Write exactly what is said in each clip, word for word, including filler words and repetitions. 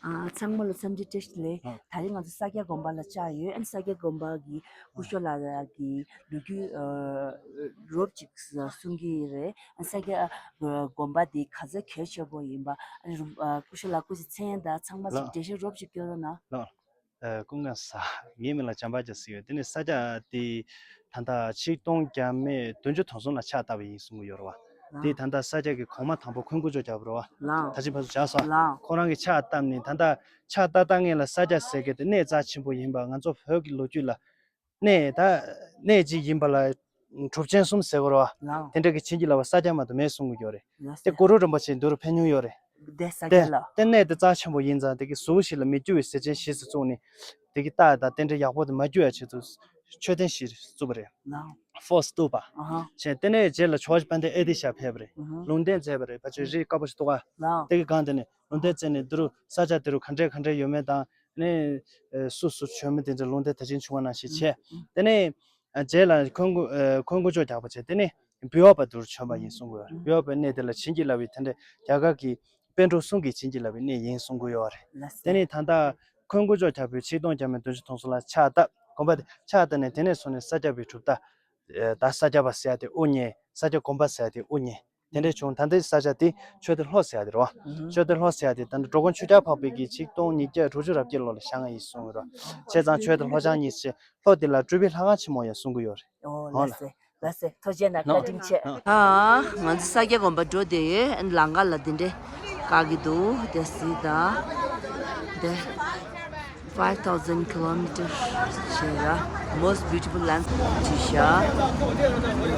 ཨ། ཚང་མ་ལ་འཚམས་འདྲི་བཀྲ་ཤིས་བདེ་ལེགས། ཨ། ད་རིང་ང་ཚོ་ས་སྐྱ་དགོན་པ་ལ་བཅར་ཡོད། ཨ་ནི་ས་སྐྱ་དགོན་པ་གི་སྐུ་ཞབས་ལགས་ཀྱི་ལོ་རྒྱུས་ཨ་རོབ་ཅིག་གསུང་གི་རེད། ཨ་ནི་ས་སྐྱ་དགོན་པ་འདི་ག་ཚོད་གལ་ཆེ་པོ་ཡིན་པ། ཨ་ནི་རུ་ཨ་སྐུ་ཞབས་ལགས་སྐུ་ཚེ་མཚན་དང་ཚང་མ་ཞིག་ལགས། འགྲེལ་བཤད་རོབ་ཅིག་སྐྱོན་རོགས་གནང་། ལགས། ཨ། སྐུ་ཁམས་བཟང་། ངའི་མིང་ལ་བྱམས་པ་རྒྱ་ཟེར་ཡོད། དེ་ནས་ས་སྐྱ་དེ་ད་ལྟ་ཆིག་སྟོང་བརྒྱ་མེད་བདུན་ཅུ་དོན་གསུམ་ལ་ཕྱག་བཏབ་པ་ཡིན་གསུང་གི་ཡོད་རེད་བ། དེ་ད་ལྟ་ས་སྐྱ་གི་གོང་མ་དང་པོ་འཁོན་དགུ་ཅོག་རྒྱག་པ་རེད་བ། ལགས། ད་ཅི་ཕར་ཚུར་བྱས་སོང་། ལགས། ཁོ་རང་གིས་ཕྱག་བཏབ་ནས། ད་ལྟ་ཕྱག་བཏབ་བཏབ་མཁན་ལ་ས་སྐྱ་ཟེར་མཁན་དེ་གནས་རྩ་ཆེན་པོ་ཡིན་པ། ང་ཚོ་བོད་ཀྱི་ལོ་རྒྱུས་ལ་གནས་ད་གནས་གཅིག་ཡིན་པ་ལ་གྲུབ་ཆེན་གསུམ་ཟེར་གྱི་རེད་བ། ལགས། དེ་འདྲ་གི་བྱིན་གྱིས་བརླབས་པ་ས་སྐྱ་མ་གཏོགས་མེད་གསུང་གི་ཡོད་རེད། ལགས་དེ་སོ། གུ་རུ་རིན་པོ་ཆེ་འདི་རུ་ཕེབས་མྱོང་ཡོད་རེད། དེ་ས་དེ་སྐྱ་ལ། དེ་གནས་དེ་རྩ་ཆེན་པོ་ཡིན་ཙང་། དེ་གི་ཟུར་ཞིག་ལ་མི་འགྱུར་བའི་གཟི་ཆེན་ཞེས་སུ་བཙུགས་ནས། དེ་གི་རྟགས་དང་རྟེན་འབྲེལ་ཡག་པོ་དེ་མ་འགྱུར་ཡ་ཆེད་དུ་མཆོད་རྟེན་ཞིག་བཙུགས་པ་རེད། ལགས། ཕོ་སྟུ་པ། ཨ་ཧ། བྱས། དེ་ནས་རྗེས་ལ་ཇོརྗ་དཔལ་ལྡན་ཨེ་ཏི་ཤ་ཕེབས་པ་རེད། ཨ་ཧ། ལུང་བསྟན་མཛད་པ་རེད། ཕལ་ཆེར་རི་དཀར་པོ་ཞིག་འདུག་ག་ལགས། དེ་གི་སྒང་དེ་ནས་ལུང་བསྟན་མཛད་ནས། འདི་རུ་ས་ཆ་དེ་རུ་ག་འདྲས་ག་འདྲས་ཡོད་མེད་དང་། ནས་ཨ་སུ་སུ་བྱོན་མིན་དེ་འདྲ་ལུང་བསྟན་དེ་བཞིན་བྱུང་བ་ནང་བཞིན་བྱས། ཨ་ཨ། དེ་ནས་ཨ་རྗེས་ལ་འཁོན་དགུ་ཨ་འཁོན་དགུ་ཅོག་རྒྱག་པ་བྱས། དེ་ནས་བི་འོག་པ་དུར་བྱོན་པ་ཡིན་གསུང་གི་ཡོད་རེད། བི་འོག་པའི་གནས་དེ་ལ་བྱིན་གྱིས་བརླབས་པའི་དེ་འདྲའི་རྒྱ་གར་གྱི་པཎ་གྲུབ་གསུམ་གྱིས་བྱིན་གྱིས་བརླབས་པའི་གནས་ཡིན་གསུང་གི་ཡོད་རེད། ལགས་སོ། དེ་ནས་ད་ལྟ་འཁོན་དགུ་ཅོག་རྒྱག་པའི་ཆིག་སྟོང་བརྒྱ་མེད་བདུན་ཅུ་དོན་གསུམ་ལ་ཕྱག་བཏབ། དགོན་པ་དེ་ཕྱག་བཏབ་ནས། དེ་ནས་བཟུང་ནས་ས་སྐྱ་པའི་གྲུབ་མཐའ། ཨ་ད་ས་སྐྱ་པ་ཟེར་ཡ་དེ་དབུ་བརྙེས། ས་སྐྱ་དགོན་པ་ཟེར་ཡ་དེ་དབུ་བརྙེས། དེ་འདྲས་བྱུང་། ད་ལྟའི་ས་ཆ་དེ་ཆོས་སྡེ་ལྷོ་ཟེར་ཡ་དེ་རེད་བ། ཨུ་ཧུ། ཆོས་སྡེ་ལྷོ་ཟེར་ཡ་དེ་ད་ལྟ་འགྲོ་མགོན་ཆོས་རྒྱལ་འཕགས་པའི་གི་ཆིག་སྟོང་ཉིས་བརྒྱ་དྲུག་ཅུ་རེ་བརྒྱད་ལོ་ལ་བཞེངས་ཡིན་གསུང་གི་རེད། བྱས་ཙང་ཆོས་སྡེ་ལྷོ་བྱང་གཉིས་ཟེར། ལྷོ་དེ་ལ་སྤྲུལ་པའི་ལྷ་ཁང་ཆེན་མོ་ཡང་གསུང་གི་ཡོད་རེད། ཨོ། ལགས་སོ། ལགས་སོ། ཐུགས་རྗེ་གནང་། བཀའ་དྲིན་ཆེ། ཨ། ང་ཚོ་ས་སྐྱ་དགོན་པ་འགྲོ་བསྡད་ཡོད། ཨ་ནི་ལམ་ཁ་ལ་འདི་འདྲས་བཀག་གི་འདུག་དེ་གཟིགས་དང་། འདི། Five thousand kilometers བྱས་ར། Most beautiful landscape བྱས་ཤག་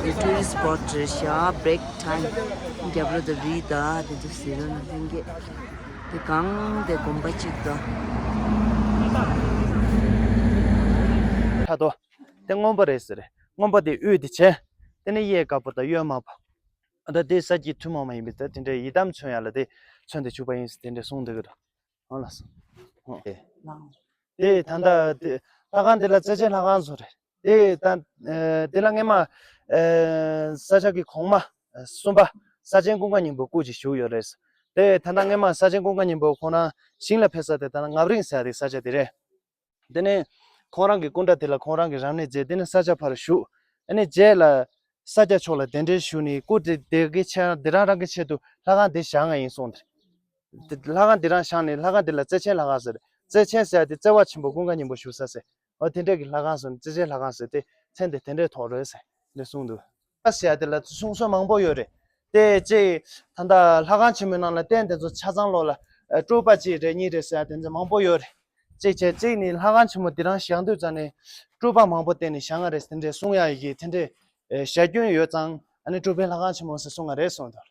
དེ་tourist spot རེད་ཤག break time རྒྱབ་ར་དང་རི་དང་དེ་ཚོ་ཟེར་ན་ལྷན་རྒྱས། དེ་གང་དེ་དགོན་པ་གཅིག་དང་། ཁ་དོག་དེ་སྔོན་པོ་རེད་ཟེར། སྔོན་པོ་དེ་དབུས་དེ་བྱས། དེ་ནས་གཡས་དཀར་པོ་དང་གཡོན་དམར་པོ། ད་དེ་ས་སྐྱའི་ཐུན་མོང་མ་ཡིན་པའི་ད་དེ་འདྲའི་ཡི་དམ་མཚོན་ཡ་ལ་དེ་མཚོན་དུ་བཅུག་པ་ཡིན་ཟེར་དེ་འདྲ་གསུངས་འདུག་གི་འདུག་ཨོ་ལགས་སོ། ཨོ། ཨེ། ལགས། དེ་ད་ལྟ་དེ་ལྷ་ཁང་དེ་ལ་རྩེ་ཆེན་ལྷ་ཁང་ཟེར་རེད། དེ་ད་ཨེ་དེ་ལ་སྔས་མ་ཨེ་ས་སྐྱ་གི་གོང་མ་གསུམ་པ་ས་ཆེན་ཀུན་དགའ་སྙིང་པོ་སྐུ་ཅིག་བཞུགས་ཡོད་རེད། དེ་ད་ལྟ་སྔས་མ་ས་ཆེན་ཀུན་དགའ་སྙིང་པོ་ཁོང་རང་ཞིང་ལ་ཕེབས་ས་དེ་ད་ལྟ་ངབ་རིང་ཟེར་ཡ་དེ་ས་ཆ་དེ་རེད། དེ་ནས་ཁོང་རང་གི་སྐུ་འདྲ་དེ་ལ་ཁོང་རང་གི་རབ་གནས་མཛད། དེ་ནས་ས་སྐྱ་ཕར་བཞུགས། ཨ་ནི་རྗེས་ལ་ས་སྐྱ་ཕྱོགས་ལ་གདན་འདྲེན་ཞུས་ནས་སྐུ་དེ་དེ་གི་ཆེད་དེ་རང་རང་གི་ཆེད་དུ་ལྷ་ཁང་དེ་བཞེངས་ཡ་ཡིན་གསུངས་ཏེ། དེ་ལྷ་ཁང་དེ་རང་བཞེངས་ནས་ལྷ་ཁང་དེ་ལ་རྩེ་ཆེན་ལྷ་ཁང་ཟེར། རྩེ་ཆེན་ཟེར་ཡ་དེ་བརྩེ་བ་ཆེན་པོ་ཀུན་དགའ་སྙིང་པོ་བཞུགས་ས་ཟེར། འོ་དེ་འདྲས་ཀྱི་ལྷ་ཁང་སོང་རྩེ་ཆེན་ལྷ་ཁང་ཟེར་ཏེ་མཚན་དེ་དེ་འདྲས་ཐོགས་རེད་ཟེར་འདྲས་གསུངས་འདུག་ཨ་ཟེར་ཡ་དེ་ལ་གསུང་སྲོལ་མང་པོ་ཡོད་རེད། དེ་གཅིག་ད་ལྟ་ལྷ་ཁང་ཆེན་མོའི་ནང་ལ་རྟེན་དེ་ཚོ་ཆ་ཚང་ལོགས་ལ་ཨ་སྤྲུལ་པ་གཅིག་རེད་གཉིས་རེད་ཟེར་ཡ་དེ་ཚོ་མང་པོ་ཡོད་རེད། གཅིག་བྱས་གཅིག་ནི་ལྷ་ཁང་ཆེན་མོ་འདི་རང་བཞེངས་དུས་ཙམ་ནས་སྤྲུལ་པ་མང་པོ་བསྟེན་ནས་བཞེངས་པ་རེད་དེ་འདྲས་གསུང་ཡ་ཡི་གེ་དེ་འདྲས་ཨེ་ཞལ་རྒྱུན་ཡོད་ཙང་། ཨ་ནི་སྤྲུལ་པའི་ལྷ་ཁང་ཆེན་མོ་ཟེར་གསུང་བ་རེད་གསུངས་འདུག་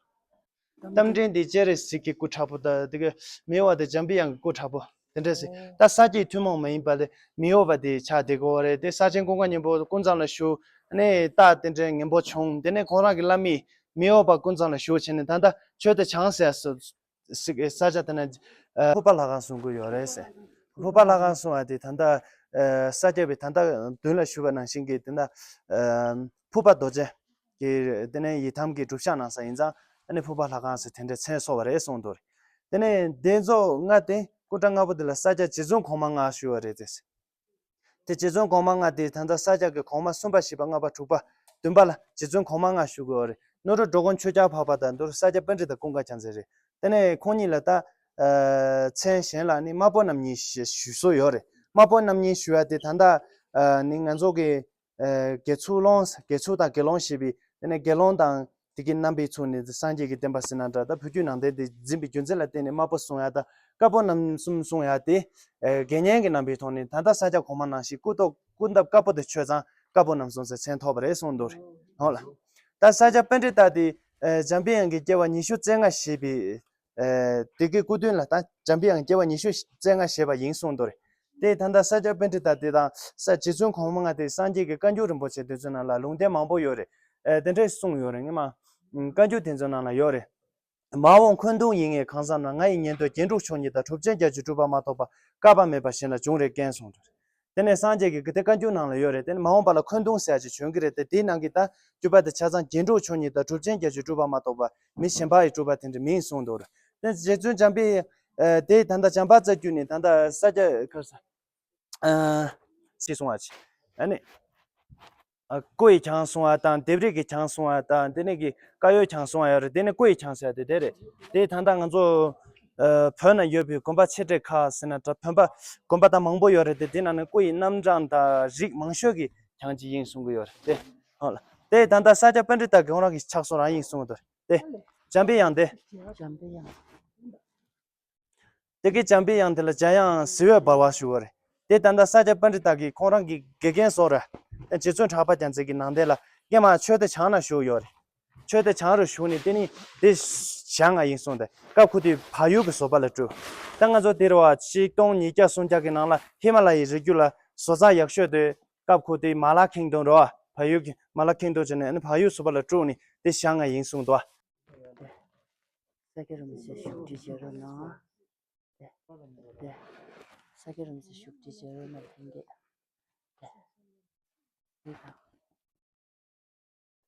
རྟ་མགྲིན་དེ་སྤྱན་རས་གཟིགས་ཀྱི་སྐུ་དྲག་པོ་དང་དེ་ག་མི་གཡོ་བ་དེ་འཇམ་པའི་དབྱངས་ཀྱི་སྐུ་དྲག་པོ་དེ་འདྲ་ཟེར། ཨོ། ད་ས་སྐྱའི་ཐུན་མོང་མ་ཡིན་པ་ལས་མི་གཡོ་བ་དེ་ཆགས་བསྡད་ཀྱི་ཡོད་རེད། དེ་ས་ཆེན་ཀུན་དགའ་སྙིང་པོ་ཀུན་བཟང་ལ་བཞུགས། ཨ་ནི་རྟགས་དེ་འདྲའི་ངན་པོ་བྱུང་། དེ་ནས་ཁོང་རང་གི་བླ་མས་མི་གཡོ་བ་ཀུན་བཟང་ལ་བཞུགས་བྱས་ནས་ད་ལྟ་ཆོས་སྡེ་བྱང་ཟེར་ས་ས་ཆ་དེ་ན་ཨ་ཕུར་པ་ལྷ་ཁང་གསུང་གི་ཡོད་རེད་ཟེར། ཕུར་པ་ལྷ་ཁང་གསུང་བ་དེ་ད་ལྟ་ཨ་ས་སྐྱ་པའི་ད་ལྟ་མདུན་ལ་བཞུགས་པ་ནང་བཞིན་གྱི་དེ་ན་ཨ་ཕུར་པ་རྡོ་རྗེ་གི་དེ་ནས་ཡི་དམ་གྱི་སྒྲུབ་ཞགས་གནང་ས་ཡིན་ཙང་ཨ་ནི་ཕུར་པ་ལྷ་ཁང་ཟེར་དེ་འདྲའི་མཚན་གསོལ་བ་རེད་གསུངས་འདུག་དེ་ནས་གདན་རྫོགས་ལྔ་དེ་སྐུ་འདྲ་ལྔ་པོ་དེ་ལ་ས་སྐྱ་རྗེ་བཙུན་གོང་མ་ལྔ་ཞུ་བ་རེད་ཟེར། དེ་རྗེ་བཙུན་གོང་མ་ལྔ་དེ་ད་ལྟ་ས་སྐྱ་གི་གོང་མ་གསུམ་པ་བཞི་པ་ལྔ་པ་དྲུག་པ་བདུན་པ་ལ་རྗེ་བཙུན་གོང་མ་ལྔ་ཞུ་དགོས་པ་རེད། ནཱ་རོ་འགྲོ་མགོན་ཆོས་རྒྱལ་འཕགས་པ་དང་མདོར་ས་སྐྱ་པཎྜི་ཏ་ཀུན་དགའ་རྒྱལ་མཚན་རེད། དེ་ནས་ཁོང་གཉིས་ལ་ད་ཨ་མཚན་གཞན་ལ་ནི་དམར་པོ་རྣམ་གཉིས་ཞེས་ཞུ་སྲོལ་ཡོད་རེད། དམར་པོ་རྣམ་གཉིས་ཞུ་ཡ་དེ་ད་ལྟ་ཨ་ནི་ང་ཚོ་གི་ཨ་དགེ་ཚུལ་སློང་དགེ་ཚུལ་དང་དགེ་སློང་ཞེས་པའི་དེ་ནས་དགེ་སློང་དང་དེ་གི་རྣམ་པའི་ཚུལ་ནི་སངས་རྒྱས་ཀྱི་བསྟན་པ་ཟེར་ན་འདྲ། ད་བོད་བརྒྱུད་ནང་བསྟན་དེ་འཛིན་པའི་རྒྱུ་མཚན་ལ་བརྟེན་ནས་དམར་པོ་གསུང་ཡ་དང་དཀར་པོ་རྣམ་གསུམ་གསུང་ཡ་དེ་ཨ་དགེ་བསྙེན་གྱི་རྣམ་པའི་ཐོག་ནས་ད་ལྟ་ས་སྐྱ་གོང་མ་ནང་བཞིན་སྐུ་ཐོག་སྐུ་འདབ་དཀར་པོ་དེ་ཆོད་ཙང་དཀར་པོ་རྣམ་གསུམ་ཟེར་མཚན་ཐོགས་པ་རེད་གསུངས་འདུག་ཧོ་ལ། ད་ས་སྐྱ་པཎྜི་ཏ་དེ་ཨ་འཇམ་པའི་དབྱངས་ཀྱི་སྐྱེ་བ་ཉི་ཤུ་རྩ་ལྔ་བཞེས་པའི་ཨ་དེ་གི་སྐུ་མདུན་ལ་ད་འཇམ་པའི་དབྱངས་སྐྱེ་བ་ཉི་ཤུ་རྩ་ལྔ་བཞེས་པ་ཡིན་གསུངས་འདུག་རེད། དེ་ད་ལྟ་ས་སྐྱ་པཎྜི་ཏ་དེ་དང་ས་རྗེ་བཙུན་གོང་མ་ལྔ་དེ་སངས་རྒྱས་ཀྱི་བཀའ་འགྱུར་རིན་པོ་ཆེ་དེ་ཚོའི་ནང་ལ་ལུང་བསྟན་མང་པོ་ཡོད་རེད། ཨ་དེ་འདྲས་གསུངས་ཡོད་རེད། སྔོན་མ་བཀའ་འགྱུར་དེ་ཚོའི་ནང་ལ་ཡོད་རེད། མ་འོངས་འཁོན་གདུང་ཡིན་ངེས་གང་ཟག་རྣམས། ང་ཡི་ཉན་ཐོས་རྒྱན་དྲུག་མཆོག་གཉིས་དང་། གྲུབ་ཆེན་བརྒྱད་ཅུ་སྤྲུལ་པ་མ་གཏོགས་པ། བསྐལ་པ་མེད་པ་གཞན་ལ་འབྱུང་རེ་མཁན་གསུངས་འདུག་དེ་ནས་སངས་རྒྱས་ཀྱིས་དེ་བཀའ་འགྱུར་ནང་ལ་ཡོད་རེད། དེ་ནས་མ་འོངས་པ་ལ་འཁོན་གདུང་ཟེར་ཡ་ཅིག་བྱོན་གྱི་རེད་དེ། དེའི་ནང་གི་ད་སྤྲུལ་པ་དེ་ཆ་ཚང་རྒྱན་དྲུག་མཆོག་གཉིས་དང་གྲུབ་ཆེན་བརྒྱད་ཅུ་སྤྲུལ་པ་མ་གཏོགས་པ་མི་གཞན་པ་ཡི་སྤྲུལ་པ་དེ་འདྲ་མིན་གསུངས་འདུག་དེ་རྗེ་བཙུན་འཇམ་པའི་ ཨ་དེ་ད་ལྟ་བྱམས་པ་རྩ་རྒྱུད་ནས་ད་ལྟ་ས་སྐྱ་ཁར་ས་ཨ་སྲིད་གསུང་བ་ཆེ། ཨ་ནི་ཨ་ཀོ་ཡི་ཆང་གསུང་བ་དང་ལྡེབས་རིས་ཀྱི་ཆང་གསུང་བ་དང་དེ་ནས་ཀྱི་ཀ་ཡོ་ཆང་གསུང་བ་ཡོད་རེད། དེ་ནས་ཀོ་ཡི་ཆང་ཟེར་དེ་དེ་རེད། དེ་ད་ལྟ་ང་ཚོ་ཨ་བོད་ན་ཡོད་པའི་དགོན་པ་ཆེ་གྲས་ཁག་ཟེར་ན་འདྲ་བོན་པ་དགོན་པ་དང་མང་པོ་ཡོད་རེད། དེ་དེ་ནང་ནས་ཀོ་ཡི་རྣམ་གྲངས་དང་རིགས་མང་ཤོས་ཀྱི་ཆང་ཅིག་ཡིན་གསུང་གི་ཡོད་རེད། དེ་ཧོ་ལ་དེ་ད་ལྟ་ས་སྐྱ་པཎྜི་ཏ་གི་ཁོང་རང་གི་ཆགས་སོང་རང་ཡིན་གསུང་གི་འདུག་དེ་འཇམ་པའི་དབྱངས་དེ། འཇམ་པའི་དབྱངས། དེ་གའི་འཇམ་པའི་དབྱངས་དེ་ལ་འཇམ་དབྱངས་བཟི་བས་འབར་བ་ཞུ་བ་རེད། དེ་ད་ལྟ་ས་སྐྱ་པཎྜི་ཏ་གིས་ཁོང་རང་གི་དགེ་རྒན་བཟོ་ར། རྗེ་བཙུན་གྲགས་པ་རྒྱལ་མཚན་གྱི་ནང་བསྟན་ལ་སྔས་མ་ཆོས་སྡེ་བྱང་ན་བཞུགས་ཡོད་རེད། ཆོས་སྡེ་བྱང་རུ་བཞུགས་ནས་དེ་ནི་དེ་བྱང་ང་ཡིན་གསུངས་ཏེ་སྐབས་ཁུ་དུས་བལ་ཡུལ་གྱི་བཟོ་པ་ལ་སྤྲུལ། ད་ང་ཚོ་དེ་རུ་བ་ཆིག་སྟོང་ཉིས་བརྒྱ་སུམ་བརྒྱ་གི་ནང་ལ་ཧི་མ་ལ་ཡའི་རི་རྒྱུད་ལ་བཟོ་རྩལ་ཡག་ཤོས་དེ་སྐབས་ཁུ་དུས་མ་ལ་ཁེངས་དོན་རོ་བ་བལ་ཡུལ་གྱི་མ་ལ་ཁེངས་དོན་བྱས་ནས་ཨ་ནི་བལ་ཡུལ་བཟོ་པ་ལ་སྤྲུལ་ནས་དེ་བྱང་ང་ཡིན་གསུངས་འདུག་ས་སྐྱ་རིན་པོ་ཆེ་བཞུགས་ཁྲི་བྱེད་རོགས་གནང་། དེ། དེ། ས་སྐྱ་རིན་པོ་ཆེ་བཞུགས་ཁྲི་བྱེད་རོགས་གནང་ལྷན་རྒྱས། དེ། དེ་དང་།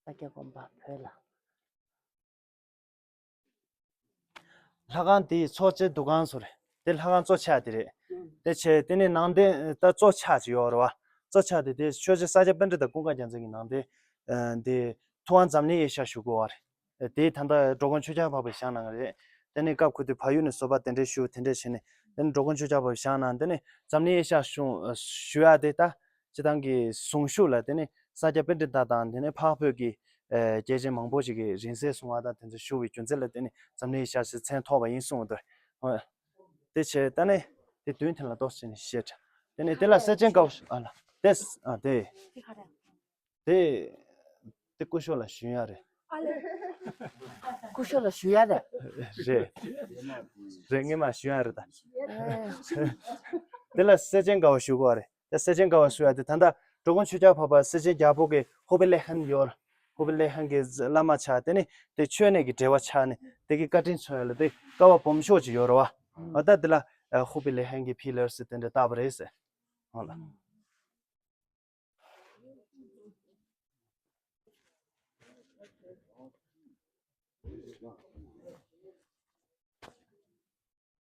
ས་སྐྱ་དགོན་པ་བོད་ལ། ལྷ་ཁང་དེའི་ཚོགས་ཆེན་འདུ་ཁང་ཚོ་རེད། དེ་ལྷ་ཁང་གཙོ་ཆེ་དེ་རེད། དེ་ཆེ་དེ་ནས་ནང་རྟེན་ད་གཙོ་ཆེ་ཅིག་ཡོད་རེད་བ། གཙོ་ཆེ་དེ་དེ་ཆོས་རྗེ་ས་སྐྱ་པཎྜི་ཏ་ཀུན་དགའ་རྒྱལ་མཚན་གྱི་ནང་རྟེན། དེ་ཐུབ་དབང་འཛམ་གླིང་ཡེ་ཤེས་ཞུ་དགོས་བ་རེད། དེ་ད་ལྟ་འགྲོ་མགོན་ཆོས་རྒྱལ་འཕགས་པའི་ཞལ་ནང་རེད། དེ་ནས་སྐབས་ཁུ་དུས་བལ་ཡུལ་ནས་བཟོ་པ་དེ་འདྲས་ཞུ་དེ་འདྲས་བྱས་ནས་དེ་ནས་འགྲོ་མགོན་ཆོས་རྒྱལ་འཕགས་པའི་ཞལ་ནང་དེ་ནས་འཛམ་གླིང་ཡེ་ཤེས་ཞུ་ཞུ་ཡ་དེ་ད་སྤྱི་བཏང་གི་གཟུངས་གཞུག་ལ་དེ་ནས་ས་སྐྱ་པཎྜི་ཏ་དང་དེ་ནས་འཕགས་བོད་ཀྱི་ཨ་སྐྱེས་ཆེན་མང་པོ་ཞིག་གིས་རིང་བསྲེལ་གསུང་བ་དང་དེ་ཚོ་ཞུ་བའི་རྒྱུ་མཚན་ལ་དེ་ནས་འཛམ་གླིང་ཡེ་ཤེས་ཞེས་མཚན་ཐོགས་པ་ཡིན་གསུངས་འདུག་དེ་བྱས་ད་ནས་དེ་དུས་དེ་ལ་ཏོག་ཙམ་ནས་བཤད་དེ་ནས་དེ་ལ་སེ་ཆེན་དཀར་པོ་ཞུ་ཨ་ལ་དེ་ཨ་དེ། དེ། དེ་སྐུ་ཞབས་ལ་ཞུ་ཡ་རེད། སྐུ་ཞབས་ལ་ཞུ་ཡ་རེད། རེད། རེད་ངས་མ་ཞུ་ཡ་རེད་ད། དེ་ལ་སེ་ཆེན་དཀར་པོ་ཞུ་དགོས་རེད། དེ་སེ་ཆེན་དཀར་པོ་ཞུ་ཡ་དེ་ད་ལྟ་འགྲོ་མགོན་ཆོས་རྒྱལ་འཕགས་པ་སེ་ཆེན་རྒྱལ་པོ་གི་ཧུ་པི་ལེ་ཧན་ཡོད། ཧུ་པི་ལེ་ཧན་གྱི་བླ་མ་ཆགས་དེ་ནི་དེ་ཆོས་གནས་ཀྱི་འབྲེལ་བ་ཆགས་ནས་དེ་གི་བཀའ་དྲིན་མཚོན་ཡ་ལ་དེ་ཀ་བ་སྦོམ་ཤོས་ཅིག་ཡོད་རེད་བ། ཨ་ད་དེ་ལ་ཧུ་པི་ལེ་ཧན་གྱི་ཕི་ལར་སི་དེ་འདྲ་བཏགས་པ་རེད་ཟེར། ཧོ་ལ།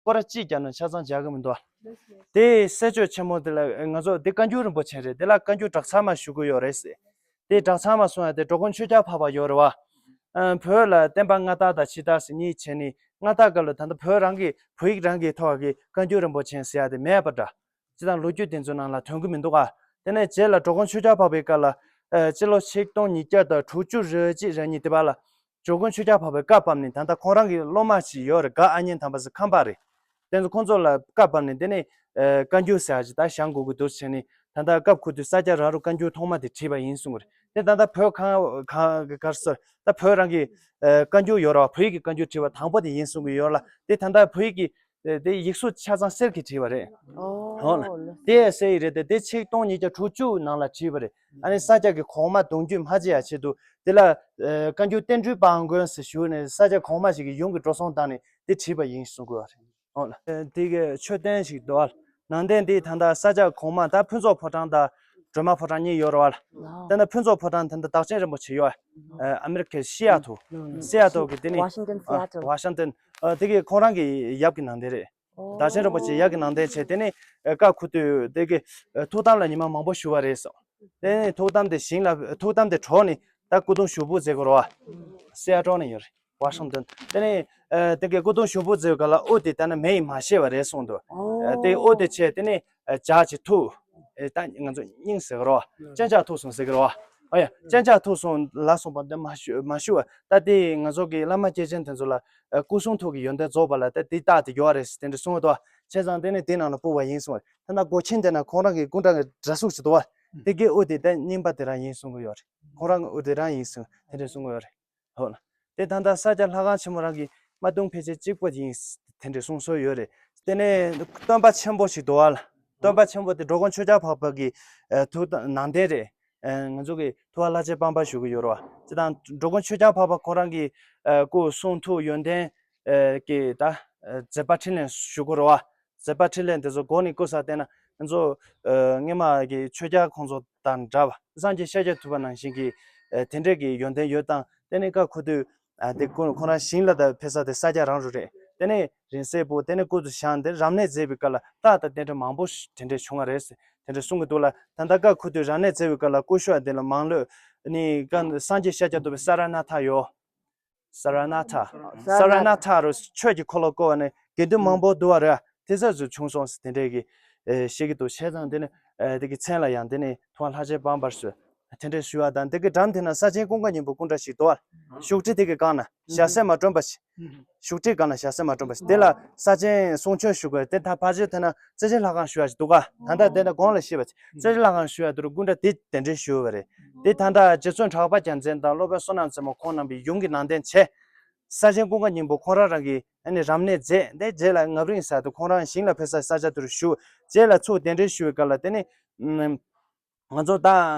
སྐོར་ར་གཅིག་རྒྱག་ན་ཆ་ཚང་རྒྱག་གི་མི་འདུག་ཨ། དེ་གསེར་ཆོས་ཆེན་མོ་དེ་ལ་ང་ཚོ་དེ་བཀའ་འགྱུར་རིན་པོ་ཆེ་རེད། དེ་ལ་བཀའ་འགྱུར་བྲག་ཚང་མ་ཞུ་གི་ཡོད་རེད་ཟེར། དེ་བྲག་ཚང་མ་གསུང་ཡ་དེ་འགྲོ་མགོན་ཆོས་རྒྱལ་འཕགས་པ་ཡོད་རེད་བ། ཨ་བོད་ལ་བསྟན་པ་སྔ་དར་དང་ཕྱི་དར་ཟེར་གཉིས་བྱས་ནས་སྔ་དར་སྐབས་ལ་ད་ལྟ་བོད་རང་གི་བོད་ཡིག་རང་གི་ཐོག་གི་བཀའ་འགྱུར་རིན་པོ་ཆེ་ཟེར་ཡ་དེ་མེད་པ་འདྲ། སྤྱི་དང་ལོ་རྒྱུས་དེ་ཚོའི་ནང་ལ་ཐོན་གི་མི་འདུག་ག་དེ་ནས་རྗེས་ལ་འགྲོ་མགོན་ཆོས་རྒྱལ་འཕགས་པའི་སྐབས་ལ་ཨ་སྤྱི་ལོ་ཆིག་སྟོང་ཉིས་བརྒྱ་དང་དྲུག་ཅུ་རེ་གཅིག་རེ་གཉིས་དེ་བར་ལ་འགྲོ་མགོན་ཆོས་རྒྱལ་འཕགས་པའི་བཀའ་བབས་ནས་ད་ལྟ་ཁོང་རང་གི་སློབ་མ་ཞིག་ཡོད་རེད། དགའ་ཨ་མྱེས་དམ་པ་ཟེར་ཁམས་པ་རེད། དེ་ཚོ་ཁོང་ཚོ་ལ་བཀའ་བབས་ནས་དེ་ནས་ཨ་བཀའ་འགྱུར་ཟེར་ཡ་ཅིག་ད་བཞེངས་དགོས་ཀྱི་འདུག་བྱས་ནས་ད་ལྟ་སྐབས་ཁུ་དུས་ས་སྐྱ་ར་རུ་བཀའ་འགྱུར་ཐོག་མ་དེ་བྲིས་པ་ཡིན་གསུངས་པ་རེད། དེ་ད་ལྟ་བོད་གང་ག་ག་སར་ད་བོད་རང་གི་ཨ་བཀའ་འགྱུར་ཡོད་རེད་བ། བོད་ཡིག་གི་བཀའ་འགྱུར་བྲིས་པ་དང་པོ་དེ་ཡིན་གསུང་གི་ཡོད་ལ། དེ་ད་ལྟ་བོད་ཡིག་གི་དེ་ཡིག་གཟུགས་ཆ་ཚང་གསེར་གྱིས་བྲིས་པ་རེད། ཨོ། ཧོ་ལ། དེ་གསེར་ཡིག་རེད་དེ། དེ་ཆིག་སྟོང་ཉིས་བརྒྱ་དྲུག་ཅུ་ནང་ལ་བྲིས་པ་རེད། ཨ་ནི་ས་སྐྱ་གི་གོང་མ་གདུང་རྒྱུད་མ་བརྗེད་ཡ་ཆེད་དུ་དེ་ལ་ཨ་བཀའ་འགྱུར་བསྟན་འགྲོའི་དཔལ་མགོན་ཟེར་ཞུས་ནས་ས་སྐྱ་གོང་མ་ཞིག་གིས་ཡུམ་གྱི་འགྲོ་སོང་བཏང་ནས་དེ་བྲིས་པ་ཡིན་གསུང་གི་ཡོད་རེད། ཨོ་ལ། དེ་གི་མཆོད་རྟེན་ཞིག་འདུག་ཨ། ནང་རྟེན་དེ་ད་ལྟ་ས་སྐྱ་གོང་མ་ད་ཕུན་ཚོགས་ཕོ་བྲང་དང་སྒྲོལ་མ་ཕོ་བྲང་གཉིས་ཡོད་རེད་བ། ད་ལྟ་ཕུན་ཚོགས་ཕོ་བྲང་ད་ལྟ་བདག་ཆེན་རིན་པོ་ཆེ་ཡོད། ཨ་མེ་རི་ཁའི་ཤི་ཡ་ཐོ། སི་ཡ་ཐོ་གི་དེ་ནི་Washington Seattle། ཝ་ཤིང་ཏོན། ཨ་དེ་གི་ཁོང་རང་གི་ཡབ་ཀྱི་ནང་རྟེན་རེད། བདག་ཆེན་རིན་པོ་ཆེ་ཡབ་ཀྱི་ནང་རྟེན་བྱས། དེ་ནི་ཨ་སྐབས་ཁུ་དུས་དེ་གི་ཨ་ཐུགས་དམ་ལ་ཉི་མ་མང་པོ་བཞུགས་པ་རེད་སོ། དེ་ནི་ཐུགས་དམ་དེ་ཞིང་ལ་ཐུགས་དམ་དེ་གྲོགས་ནི་ད་སྐུ་གདུང་ཞུགས་འབུལ་མཛད་དགོས་རེད་བ། སི་ཡ་ཊལ་ནས་ཡོད་རེད། ཝ་ཤིང་ཏོན། དེ་ནས་ཨ་དེ་གའི་སྐུ་གདུང་ཞུགས་འབུལ་མཛད་ག་ལ་དབུ་དེ་ལྟ་ན་མེ་ཡིས་མ་ཤེས་པ་རེད་གསུངས་འདུག་ཨ་དེ་དབུ་དེ་ཆེ་དེ་ནས་ཨ་ལྗགས་ཀྱི་ཐུགས། ཨེ་ད་ང་ཚོ་སྙིང་ཟེར་གི་རེད་བ། སྤྱན་ལྗགས་ཐུགས་གསུང་ཟེར་གི་རེད་བ། ཨ་ཡ་སྤྱན་ལྗགས་ཐུགས་གསུང་ལ་སོགས་པ་འདི་མ་ཞུ་མ་ཞུ་བ་ད་དེ་ང་ཚོ་གི་བླ་མ་སྐྱེས་ཆེན་དེ་ཚོ་ལ་ཨ་སྐུ་གསུང་ཐུགས་ཀྱི་ཡོན་ཏན་རྫོགས་པ་ལ་ད་དེ་རྟགས་དེ་ཡོད་རེད་ཟེར་དེ་འདྲ་གསུངས་འདུག་བ། བྱས་ཙང་དེ་ནས་དེ་ནང་ལ་སྤུར་བ་ཡིན་གསུངས་བ་རེད། ད་ན་སྒོ་ཆེན་དེ་ན་ཁོང་རང་གི་སྐུ་འདྲ་གི་འདྲ་གཟུགས་ཅིག་འདུག་བ། དེ་གའི་དབུ་དེ་ད་རྙིང་པ་དེ་རང་ཡིན་གསུང་གི་ཡོད་རེད། ཁོང་རང་གི་དབུ་དེ་རང་ཡིན་གསུང་དེ་འདྲ་གསུང་གི་ཡོད་རེད། ཧོ་ལ། དེ་ད་ལྟ་ས་སྐྱ་ལྷ་ཁང་ཆེན་མོ་རང་གི་མ་དུང་ཕལ་ཆེར་གཅིག་པ་ཡིན། དེ་འདྲའི་གསུང་སྲོལ་ཡོད་རེད། དེ་ནས་སྟོན་པ་ཆེན་པོ་ཞིག་འདུག་བ་ལ། སྟོན་པ་ཆེན་པོ་དེ་འགྲོ་མགོན་ཆོས་རྒྱལ་འཕགས་པ་གི་ཨ་ཐུགས་དམ་ནང་རྟེན་རེད། ཨ་ང་ཚོ་གི་ཐུབ་པ་ལྷ་རྗེ་འབངས་པ་ཞུ་གི་ཡོད་རེད་བ། དེ་དང་འགྲོ་མགོན་ཆོས་རྒྱལ་འཕགས་པ་ཁོང་རང་གི་ཨ་སྐུ་གསུང་ཐུགས་ཡོན་ཏན་ཨ་གི་ད་ཨ་མཛད་པ་འཕྲིན་ལས་ཞུ་གི་རེད་བ། མཛད་པ་འཕྲིན་ལས་འདི་ཚོ་མགོ་ནས་བསྐོར་ས་བལྟས་ན་ང་ཚོ་ཨ་སྔོན་མ་གི་ཆོས་རྒྱལ་ཁོང་ཚོ་དང་འདྲ་བ་སངས་རྒྱས་ཤཱཀྱ་ཐུབ་པ་ནང་བཞིན་གྱི་ཨ་དེ་འདྲས་ཀྱི་ཡོན་ཏན་ཡོད་དང་། དེ་ནས་ཀ་ཁོ་དུས་ཨ་དེ་ཁོ་ཁོ་རང་ཞིང་ལ་ད་ཕེབས་ས་དེ་ས་སྐྱ་རང་རུ་རེད། དེ་ནས་རིང་བསྲེལ་པོ་དེ་ནས་སྐུ་ཚུར་བཞེངས་ཏེ་རབ་གནས་མཛད་པའི་སྐབས་ལ་རྟགས་དང་རྟེན་འབྲེལ་མང་པོ་ཞིག་དེ་འདྲས་བྱུང་བ་རེད་ཟེར་དེ་འདྲས་གསུང་གི་འདུག་ལ། ད་ལྟ་སྐབས་ཁུ་དུས་རབ་གནས་མཛད་པའི་སྐབས་ལ་སྐུ་ཞབས་དེ་ལ་མང་ལོས་ནི་སངས་རྒྱས་ཤཱཀྱ་ཐུབ་པའི་ས་ར་ནཱ་ཐ་ཡོད། ས་ར་ནཱ་ཐ། ས་ར་ནཱ་ཐ་རུ་ཆོས་ཀྱི་འཁོར་ལོ་བསྐོར་བ་ནས་དགེ་འདུན་མང་པོ་འདུ་བ་རེད། དེ་ཚོ་ཚོ་བྱུང་སོང་ཟེར་དེ་འདྲས་ཀྱི་ཨེ་བཤད་ཀྱི་འདུག་བྱས་ཙང་དེ་ནི་ཨེ་དེ་གི་མཚན་ལ་ཡང་དེ་ནི་ཐུབ་དབང་ལྷ་རྗེ་འབངས་པར་བཟོས། དེ་འདྲས་ཞུ་བ་དང་དེ་གི་འགྲམ་དེ་ན་ས་ཆེན་ཀུན་དགའ་སྙིང་པོ་སྐུ་འདྲ་ཞིག་འདུག་བ། བཞུགས་ཁྲི་དེ་གི་སྒང་ན་ཞྭ་སེར་མ་སྒྲོན་པ་ཞིག་བཞུགས་ཁྲིའི་སྒང་ལ་ཞྭ་སེར་མ་སྒྲོན་པ་ཞིག་དེ་ལ་ས་ཆེན་གསུང་ཆོས་ཞུ་དགོས་དེ་ད་ཕལ་ཆེར་དེ་ན་རྩེ་ཆེན་ལྷ་ཁང་ཞུ་བ་ཞིག་འདུག་ག་ད་ལྟ་དེ་ན་གོང་ལ་བཤད་པ་ཅིག་རྩེ་ཆེན་ལྷ་ཁང་ཞུ་བ་དེ་རུ་སྐུ་འདྲ་དེ་གདན་འདྲེན་ཞུ་བ་རེད། དེ་ད་ལྟ་རྗེ་བཙུན་གྲགས་པ་རྒྱལ་མཚན་དང་སློབ་དཔོན་བསོད་ནམས་རྩེ་མོ་ཁོང་རྣམ་པའི་ཡུམ་གྱི་ནང་རྟེན་བྱས། ས་ཆེན་ཀུན་དགའ་སྙིང་པོ་ཁོང་རང་རང་གིས་ཨ་ནི་རབ་གནས་མཛད་དེ་རྗེས་ལ་ངབ་རིང་ས་དུ་ཁོང་རང་ཞིང་ལ་ཕེབས་ས་ས་ཆ་དུ་རུ་བཞུགས་རྗེས་ལ་ཚུར་གདན་འདྲེན་ཞུ་བའི་སྐབས་ལ་དེ་ནི། ང་ཚོ་ད་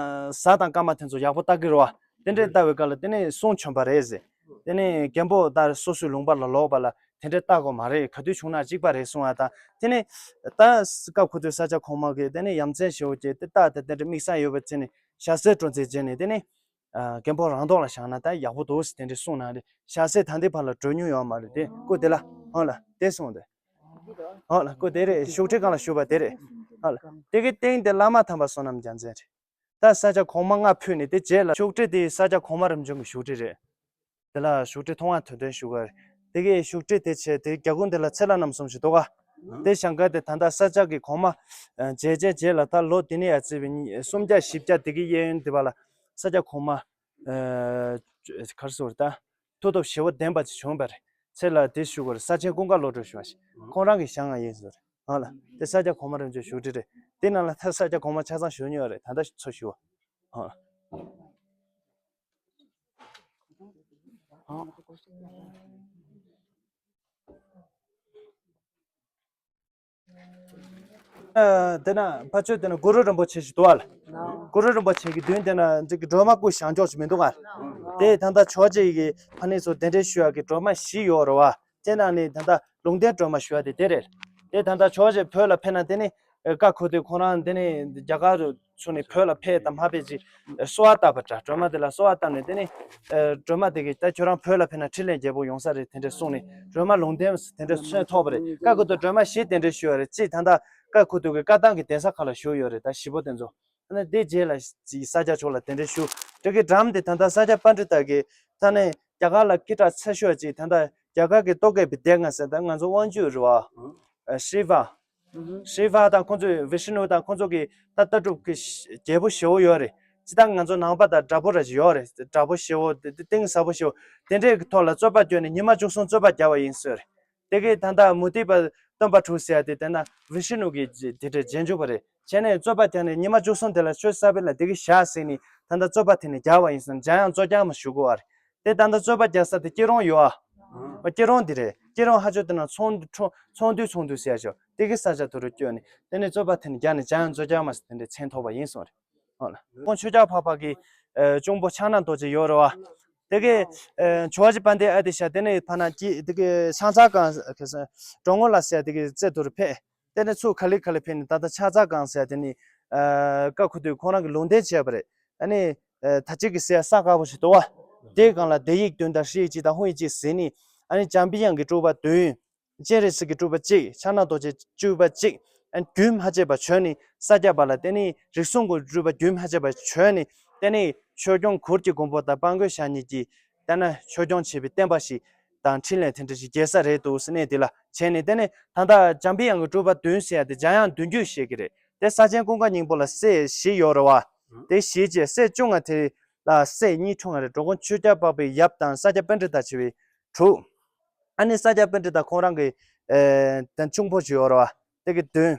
གཟའ་དང་སྐར་མ་དེ་ཚོ་ཡག་པོ་ལྟ་གི་རེད་བ། དེ་འདྲའི་ལྟ་བའི་སྐབས་ལ་དེ་ནས་གསུང་བྱོན་པ་རེད་ཟེར། དེ་ནས་རྒན་པོ་ད་སོ་སོའི་ལུང་པ་ལ་ལོག་པ་ལ་དེ་འདྲའི་ལྟ་དགོས་མ་རེད། ག་དུས་བྱུང་ན་གཅིག་པ་རེད་གསུང་བ་དང་དེ་ནས་ད་སྐབས་ཁོ་ཚོའི་ས་སྐྱ་གོང་མ་གིས་དེ་ནས་ཡ་མཚན་ཞེ་པོ་ཅིག་དེ་ལྟ་དེ་དེ་འདྲ་དམིགས་བསལ་ཡོད་པའི་ཚེ་ནས་ཞྭ་སེར་སྤྲོ་ཚེ་རྗེས་ནས་དེ་ནས་རྒན་པོ་རང་ཐོག་ལ་བཞག་ན་ད་ཡག་པོ་འདུག་ཟེར་དེ་འདྲའི་གསུང་གནང་རེད། ཞྭ་སེར་ད་འདི་བར་ལ་འགྲོ་མྱོང་ཡོད་མ་རེད་དེ་སྐུ་དེ་ལ་ཧོ་ལ་དེ་གསུང་དེ། ཨ་ལ་སྐུ་དེ་རེད། བཞུགས་ཁྲི་སྒང་ལ་བཞུགས་པ་དེ་རེད། ཨ་ལ། དེ་གི་སྟེང་དེ་བླ་མ་དམ་པ་བསོད་ནམས་རྒྱལ་མཚན་རེད། ད་ས་སྐྱ་གོང་མ་ལྔ་ཕུད་ནས་དེ་རྗེས་ལ་བཞུགས་ཁྲི་དེ་ས་སྐྱ་གོང་མ་རིམ་བྱོན་གྱི་བཞུགས་ཁྲི་རེད། དེ་ལ་བཞུགས་ཁྲི་ཐུབ་དབང་དོན་ལྡན་བཞུགས་པ་རེད། དེ་གི་བཞུགས་ཁྲི་དེ་བྱས་དེ་རྒྱ་གུང་དེ་ལ་ཚེ་ལྷ་རྣམ་གསུམ་ཞིག་འདུག་ག་དེ་བཞེངས་སྐབས་དེ་ད་ལྟ་ས་སྐྱ་གི་གོང་མ་མཇལ་རྗེས་རྗེས་ལ་ད་ལོ་འདི་ནས་ཡར་བརྩིས་པའི་སུམ་བརྒྱ་བཞི་བརྒྱ་དེ་གི་གཡས་གཡོན་དེ་བ་ལ་ས་སྐྱ་གོང་མ་གར་སོང་རེད་ད། མཐུ་སྟོབས་ཞེ་པོ་ལྡན་པ་ཅིག་བྱུང་བ་རེད། ཚེ་ལ་དེ་ཞུ་དགོས་རེད། ས་ཆེན་ཀུན་དགའ་བློ་གྲོས་ཞུ་བ་ཞིག་ཁོང་རང་གིས་བཞེངས་ཡ་ཡིན་ཟེར། ཧ་ལ། དེ་ས་སྐྱ་གོང་མ་རིམ་བྱོན་བཞུགས་ཁྲི་རེད། དེ་ནང་ལ་ད་ས་སྐྱ་གོང་མ་ཆ་ཚང་བཞུགས་མྱོང་རེད། ད་ལྟ་ཚོ་ཞུ་བ། ཧ་ལ། ཨ། དེ་ན་ཕ་ཆོས་དེ་ན་གུ་རུ་རིན་པོ་ཆེ་ཞིག་འདུག་ཨ་ལ། གུ་རུ་རིན་པོ་ཆེ་གི་མདུན་དེ་ན་འདི་གི་སྒྲོལ་མ་སྐུ་བཞེངས་ཕྱོགས་ཞིག་མི་འདུག་ཨ། དེ་ད་ལྟ་ཇོ་རྗེ་གི་ཕ་ནས་ཚོ་གདན་འདྲེན་ཞུ་ཡག་གི་སྒྲོལ་མ་བཞི་ཡོད་རེད་བ། དེ་ནང་ནས་ད་ལྟ་ལུང་བསྟན་སྒྲོལ་མ་ཞུ་ཡག་དེ་དེ་རེད། དེ་ད་ལྟ་ཇོ་རྗེ་བོད་ལ་ཕེབས་ན་དེ་ནི་ཀ་ཁུ་དུས་ཁོ་རང་དེ་ནི་རྒྱ་གར་རུ་ཚུར་ནས་བོད་ལ་ཕེབས་དང་མ་ཕེབས་ཅིག་གསོལ་བ་བཏབ་པ་འདྲ། སྒྲོལ་མ་དེ་ལ་གསོལ་བ་བཏབ་ནས་དེ་ནི་སྒྲོལ་མ་དེ་གིས་ད་ཁྱོད་རང་བོད་ལ་ཕེབས་ན་འཕྲིན་ལས་རྒྱལ་པོ་ཡོང་ས་རེད་དེ་འདྲ་གསུངས་ནས་སྒྲོལ་མ་ལུང་བསྟན་དེ་འདྲ་མཚན་ཐོགས་པ་རེད། ཀ་ཁུ་དུས་སྒྲོལ་མ་བཞི་དེ་འདྲ་ཞུ་བ་རེད། གཅིག་ད་ལྟ་ཀ་ཁུ་དུས་ཀྱི་བཀའ་ཐང་གི་གདན་ས་ཁག་ལ་བཞུགས་ཡོད་རེད། ད་བཞི་པོ་དེ་ཚོ། ཨ་ནི་དེ་རྗེས་ལ་ས་སྐྱ་ཕྱོགས་ལ་དེ་འདྲ་བཞུགས། དེ་གི་འགྲམ་དེ་ད་ལྟ་ས་སྐྱ་པཎྜི་ཏ་གི་ད་ནི་རྒྱ་གར་ལ་སྐད་གྲགས་ཆེ་ཤོས་ཅིག་ད་ལྟ་རྒྱ་གར་གྱི་རྟོག་གེ་པའི་སྡེ་ལྔ་ཟེར་ད་ང་ཚོ་དབང་ཕྱུག་རེད་བ། ཨ། ཤི་ཝ། ཤི་ཝ་དང་ཁོང་ཚོའི་བི་ཤི་ནུ་དང་ཁོང་ཚོ་གི་ད་ལྟ་གྲུབ་ཀྱི་རྒྱལ་པོ་ཞེ་བོ་ཡོད་རེད། ཅི་ད་ང་ཚོ་ནང་པ་དང་འདྲ་པོ་ར་ཅིག་ཡོད་རེད། འདྲ་པོ་ཞེ་བོ་དེ་གཏིང་ཟབ་པོ་ཞེ་བོ་དེ་འདྲའི་ཐོག་ལ་རྩོད་པ་བསྐྱོན་ནས་ཉི་མ་བཅུ་གསུམ་རྩོད་པ་རྒྱག་པ་ཡིན་ཟེར། དེ་གའི་ད་ལྟ་མུ་སྟེགས་པ་སྟོན་པ་དྲུག་ཟེར་ཡ་དེ་དེ་ན་བི་ཤི་ནུ་གི་དེ་འདྲའི་རྗེས་འཇུག་པ་རེད། བྱས་ནས་རྩོད་པ་རྒྱག་ནས་ཉི་མ་བཅུ་གསུམ་དེ་ལ་ཆོས་ས་པཎ་ལ་དེ་གི་བཞག་ཟེར་ནས་ད་ལྟ་རྩོད་པ་དེ་ནས་རྒྱག་པ་ཡིན་ཟེར། འཇམ་དབྱངས་རྩོད་རྒྱག་མ་ཞུ་དགོས་པ་རེད། དེ་ད་ལྟ་རྩོད་པ་རྒྱག་ས་དེ་སྐྱིད་རོང་ཡོད་ཨ། སྐྱིད་རོང་འདི་རེད། སྐྱིད་རོང་ཧ་ཅོ་དེ་ན་ཚོང་ཚོང་འདུས་ཚོང་འདུས་ཟེར་ཡ་ཞོ་དེ་གི་ས་ཆ་དུ་རུ་བསྐྱོད་ནས་དེ་ནས་རྩོད་པ་དེ་ནས་རྒྱག་ནས་འཇམ་དབྱངས་རྩོད་རྒྱག་མ་ཟེར་དེ་འདྲའི་མཚན་ཐོགས་པ་ཡིན་གསུངས་རེད། ཧོ་ལ། ཁོང་ཆོས་རྒྱལ་འཕགས་པ་གི་ཨ་གཅུང་པོ་ཕྱག་ན་རྡོ་རྗེ་ཡོད་རེད་བ། དེ་གི་ཨ་ཇོ་བོ་རྗེ་དཔལ་ལྡན་ཨ་ཏི་ཤ་དེ་ནས་ཕ་ན་ཀི་དེ་གི་ཕྱག་འཚལ་སྒང་ཁ་སང་འགྲོ་མགོན་ལ་ཟེར་དེ་གི་རྩེ་དུར་ཕེབས། དེ་ནས་ཚུར་ག་ལེ་ག་ལེ་ཕེབས་ནས་ད་ལྟ་ཕྱག་འཚལ་སྒང་ཟེར་དེ་ནི་ཨ་ཀ་ཁུ་དུས་ཁོང་རང་གི་ལུང་བསྟན་བྱས་པ་རེད། ཨ་ནི་ཨ་ད་ཅིག་གི་ཟེར་ས་དཀར་པོ་ཞིག་འདུག་བ། དེའི་སྒང་ལ་དེ་ཡིག་བདུན་དང་ཧྲཱིཿ་གཅིག་དང་ཧཱུྃ་ཡིག་གཅིག་ཟེར་ནི་ཨ་ནི་འཇམ་པའི་དབྱངས་ཀྱི་སྤྲུལ་པ་བདུན། སྤྱན་རས་གཟིགས་ཀྱི་སྤྲུལ་པ་གཅིག་ཕྱག་ན་རྡོ་རྗེ་སྤྲུལ་པ་གཅིག་ཨ་རྒྱུན་མ་ཆད་པར་བྱོན་ནས་ས་སྐྱ་པ་ལ་དེ་ནས་རིགས་གསུམ་གྱི་སྤྲུལ་པ་རྒྱུན་མ་ཆད་པར་བྱོན་ནས་དེ་ནས་ཆོས་སྐྱོང་གུར་གྱི་མགོན་པོ་དང་དཔལ་མགོན་ཞབས་གཉིས་ཀྱིས་ད་ན་ཆོས་སྐྱོང་བྱེད་པའི་བསྟན་པ་ཞིག་དང་འཕྲིན་ལས་དེ་འདྲ་ཞིག་རྒྱས་ས་རེད་འདུག་ཟེར་ནས་དེ་ལ་བྱས་ནས་དེ་ནས་ད་ལྟ་འཇམ་པའི་དབྱངས་ཀྱི་སྤྲུལ་པ་བདུན་ཟེར་ཡ་དེ་འཇམ་དབྱངས་བདུན་བརྒྱུད་བཤད་ཀྱི་རེད། དེ་ས་ཆེན་ཀུན་དགའ་སྙིང་པོ་ལ་སྲས་བཞི་ཡོད་རེད་བ། དེ་བཞི་བཅས་སྲས་བཅོ་ལྔ་དེ་ལ་སྲས་གཉིས་འཁྲུངས་པ་རེད། འགྲོ་མགོན་ཆོས་རྒྱལ་འཕགས་པའི་ཡབ་དང་ས་སྐྱ་པཎྜི་ཏ་བྱས་པའི་དྲུག་ཨ་ནི་ས་སྐྱ་པཎྜི་ཏ་ཁོང་རང་གི་ཨེ་དང་གཅུང་པོ་ཞིག་ཡོད་རེད་བ། དེ་གི་བདུན།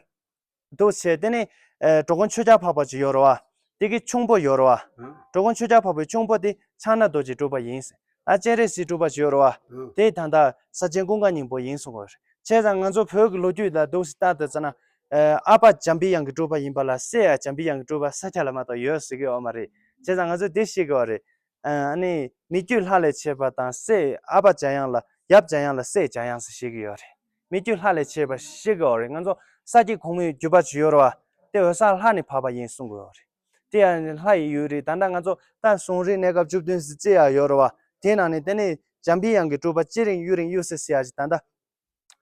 འདུག་བྱས་དེ་ནས་ཨེ་འགྲོ་མགོན་ཆོས་རྒྱལ་འཕགས་པ་ཅིག་ཡོད་རེད་བ། དེ་གི་གཅུང་པོ་ཡོད་རེད་བ། འགྲོ་མགོན་ཆོས་རྒྱལ་འཕགས་པའི་གཅུང་པོ་དེ་ཕྱག་ན་རྡོ་རྗེའི་སྤྲུལ་པ་ཡིན། ཨ་སྤྱན་རས་གཟིགས་སྤྲུལ་པ་ཅིག་ཡོད་རེད་བ། དེ་ད་ལྟ་ས་ཆེན་ཀུན་དགའ་སྙིང་པོ་ཡིན་གསུང་གི་ཡོད་རེད། བྱས་ཙང་ང་ཚོ་བོད་ཀྱི་ལོ་རྒྱུས་ལ་འདུག་སེ་ལྟ་དུས་ཙ་ན། ཨ་ཨ་ཕ་འཇམ་པའི་དབྱངས་ཀྱི་སྤྲུལ་པ་ཡིན་པ་ལ་སྲས་ཡང་འཇམ་པའི་དབྱངས་ཀྱི་སྤྲུལ་པ་ས་སྐྱ་ལ་མ་གཏོགས་ཡོད་ཟེར་གི་ཡོད་མ་རེད། བྱས་ཙང་ང་ཚོས་འདི་ཤེས་དགོས་པ་རེད། ཨ་ནི་མི་བརྒྱུད་ལྷ་ལས་མཆེད་པ་དང་སྲས་ཨ་ཕ་འཇམ་དབྱངས་ལ་ཡབ་འཇམ་དབྱངས་ལ་སྲས་འཇམ་དབྱངས་ཟེར་བཤད་ཀྱི་ཡོད་རེད། མི་བརྒྱུད་ལྷ་ལས་མཆེད་པ་ཤེས་དགོས་པ་རེད། ང་ཚོ་ས་སྐྱའི་གོང་མའི་བརྒྱུད་པ་ཅིག་ཡོད་རེད་བ། དེ་འོད་གསལ་ལྷ་ནས་འཕགས་པ་ཡིན་གསུང་གི་ཡོད་རེད། དེ་ཡང་ལྷ་ཡི་ཡུལ་རེད། ད་ལྟ་ང་ཚོ་ད་གསུང་རིག་གནས་སྐབས་བཅུ་བདུན་ཟེར་ཅིག་ཡང་ཡོད་རེད་བ། དེའི་ནང་ནས་དེ་ནས་འཇམ་པའི་དབྱངས་ཀྱི་སྤྲུལ་པ་སྤྱི་རིང་ཡུན་རིང་གཡུ་ཟེར་ཟེར་ཡ་ཅིག་ད་ལྟ།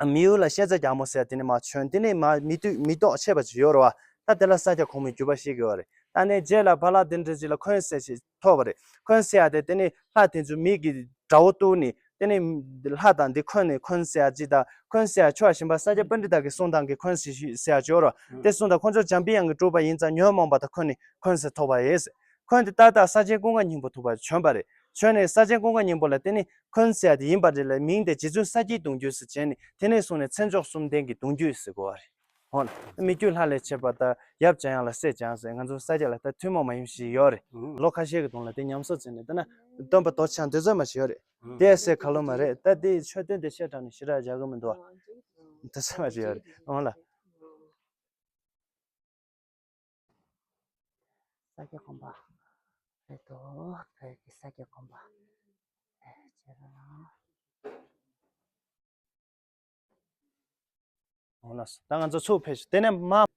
མི་ཡུལ་ལ་ཤེས་བྱ་རྒྱ་མོ་ཟེར་དེ་ནས་མར་བྱོན། དེ་ནས་མར་མི་ཐོག་མི་ཐོག་ཆད་པ་ཅིག་ཡོད་རེད་བ། ད་དེ་ལ་ས་སྐྱ་གོང་མའི་བརྒྱུད་པ་ཞིག་ཡོད་རེད། ད་ནས་རྗེས་ལ་བ་ལ་དེ་འདྲ་ཅིག་ལ་འཁོན་ཟེར་ཞིག་ཐོབ་པ་རེད། འཁོན་ཟེར་ཡ་དེ་དེ་ནས་ལྷ་དེ་ཚོ་མི་གི་དགྲ་བོ་གཏུགས་ནས་དེ་ནས་ལྷ་དང་འདི་འཁོན་ནས་འཁོན་ཟེར་ཡ་ཅིག་དང་། འཁོན་ཟེར་ཡ་ཆོས་གཞན་པ་ས་སྐྱ་པཎྜི་ཏ་གི་གསུང་སྟངས་ཀྱི་འཁོན་ཟེར་ཞིག་ཟེར་ཡ་ཅིག་ཡོད་རེད། དེ་གསུང་དང་ཁོ་ཚོ་འཇམ་པའི་དབྱངས་ཀྱི་སྤྲུལ་པ་ཡིན་ཙང་ཉོན་མོངས་པ་དང་འཁོན་ནས་འཁོན་ཟེར་ཐོབ་པ་ཡིན། འཁོན་དེ་ཏག་ཏག་ས་ཆེན་ཀུན་དགའ་སྙིང་པོ་ཐུབ་པ་བྱོན་པ་རེད། བྱོན་ནས་ས་ཆེན་ཀུན་དགའ་སྙིང་པོ་ལ་དེ་ནི་འཁོན་ཟེར་ཡ་དེ་ཡིན་པ་རེད་ལ། མིང་དེ་རྗེ་བཙུན་ས་སྐྱའི་གདུང་བརྒྱུད་ཟེར་བྱས་ནས་དེ་ནས་བཟུང་ནས་མཚན་མཆོག་གསུམ་ལྡན་གྱི་གདུང་བརྒྱུད་ཟེར་གོ་བ་རེད། འོ་ན་མི་བསྐྱོད་ལྷ་ལས་ཆད་པ་དང་། ཡབ་འཇམ་དབྱངས་ལ་སྲས་འཇམ་ཟེར། ང་ཚོ་ས་སྐྱ་ལ་ད་ཐུན་མོང་མ་ཡིན་ཞིག་ཡོད་རེད། ལོ་ཁ་ཤས་ཀྱི་གདོང་ལ་དེ་ཉམས་གསོ་བྱས་ནས་ད་ན་སྟོན་པ་རྡོ་རྗེ་འཆང་འདི་ཚོ་མ་ཞིག་ཡོད་རེད། དེ་སེ་ཁ་ལོ་མ་རེད། ད་དེ་མཆོད་རྟེན་དེ་བཤད་དྲགས་ནས་ཞེ་དྲག་རྒྱག་གི་མི་འདུག་བ། འདི་ཚོ་མ་ཞིག་ཡོད་རེད། འོ་ལ། ས་སྐྱ་དགོན་པ་རེད་དོ། བོད་ཀྱི་ས་སྐྱ་དགོན་པ་ཨེ་བྱས་པ་ན། འོ་ལགས་སོ། ད་ང་ཚོ་ཚུར་ཕེབས་ཤིག་དེ་ནས་མ།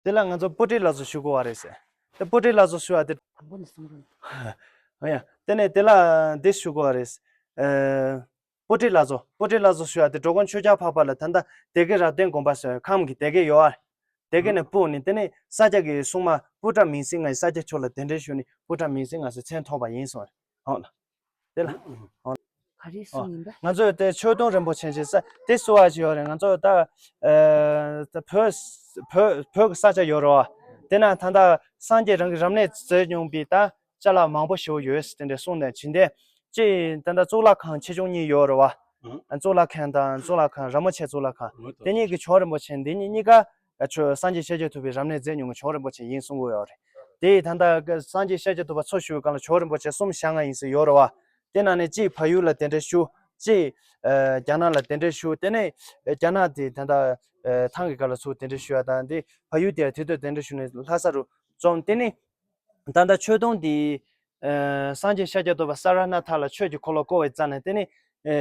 དེ་ལ་ང་ཚོ་པོ་ཏི་ལ་སོགས་ཞུ་དགོས་བ་རེད་ཟེར། དེ་པོ་ཏི་ལ་སོགས་ཞུ་བ་དེ། དང་པོ་ནས་གསུང་རོགས། ཨ་ཡ། དེ་ནས་དེ་ལ་འདི་ཞུ་དགོས་བ་རེད། ཨེ། པོ་ཏི་ལ་སོགས། པོ་ཏི་ལ་སོགས་ཞུ་བ་དེ་འགྲོ་མགོན་ཆོས་རྒྱལ་འཕགས་པ་ལ་ད་ལྟ་སྡེ་དགེ་རབ་བརྟན་དགོན་པ་ཟེར་ཁམས་ཀྱི་སྡེ་དགེ་ཡོད་ཨ། སྡེ་དགེ་ནས་སྤོས་ནས་དེ་ནས་ས་སྐྱ་གི་སྲུང་མ་པུ་ཏྲ་མིང་སྲིང་ལྔ་ཡིས་ས་སྐྱ་མཆོག་ལ་གདན་འདྲེན་ཞུས་ནས་པུ་ཏྲ་མིང་སྲིང་ལྔ་ཟེར་མཚན་ཐོགས་པ་ཡིན་གསུངས་པ་རེད། འོ་ལ། དེ་ལ། འོ། ག་རེ་གསུངས་ཡིན་པས། ང་ཚོས་དེ་ཆོས་དུང་རིན་པོ་ཆེ་ཞེས་ས་དེ་གསོལ་བ་ཞིག་ཡོད་རེད། ང་ཚོ་ད་ཨ་ད་བོད་བོད་བོད་ཀྱི་ས་ཆ་ཡོད་རེད་བ། དེ་ན་ད་ལྟ་སངས་རྒྱས་རང་གི་རབ་གནས་མཛད་མྱོང་པའི་ད་ཅ་ལག་མང་པོ་ཞིག་ཡོད་ཟེར་དེ་འདྲ་གསུངས་ནས་བྱིན་ཏེ། གཅིག་ད་ལྟ་གཙུག་ལག་ཁང་ཆེ་ཆུང་གཉིས་ཡོད་རེད་བ། ཨང་། གཙུག་ལག་ཁང་དང་གཙུག་ལག་ཁང་ར་མོ་ཆེ་གཙུག་ལག་ཁང་། འོ་ད། དེ་གཉིས་ཀྱི་ཇོ་བོ་རིན་པོ་ཆེ་འདི་གཉིས་གཉིས་ཀ་ཆོས་སངས་རྒྱས་ཤཱཀྱ་ཐུབ་པའི་རབ་གནས་མཛད་མྱོང་གི་ཇོ་བོ་རིན་པོ་ཆེ་ཡིན་གསུང་གི་ཡོད་རེད། དེ་ད་ལྟ་སངས་རྒྱས་ཤཱཀྱ་ཐུབ་པ་འཚོ་བཞུགས་སྒང་ལ་ཇོ་བོ་རིན་པོ་ཆེ་གསུམ་ཞེ་ལྔ་ཡིན་ཟེར་ཡོད་རེད་བ། དེ་ནང་ནས་གཅིག་བལ་ཡུལ་ལ་གདན་འདྲེན་ཞུ། གཅིག་ཨ་རྒྱ་ནག་ལ་གདན་འདྲེན་ཞུ། དེ་ནས་ཨ་རྒྱ་ནག་དེ་ད་ལྟ་ཨ་ཐང་གི་སྒང་ལ་ཚུར་གདན་འདྲེན་ཞུ་ཡ་དང་། དེ་བལ་ཡུལ་དེ་དུས་ཚོད་གདན་འདྲེན་ཞུ་ནས་ལྷ་ས་རུ་འཛོམས། དེ་ནས་ད་ལྟ་ཆོས་དུང་འདི་ཨ་སངས་རྒྱས་ཤཱཀྱ་ཐུབ་པ་ས་ར་ནཱ་ཐ་ལ་ཆོས་ཀྱི་འཁོར་ལོ་བསྐོར་བའི་རྩ་ནས་དེ་ནས་ཨ་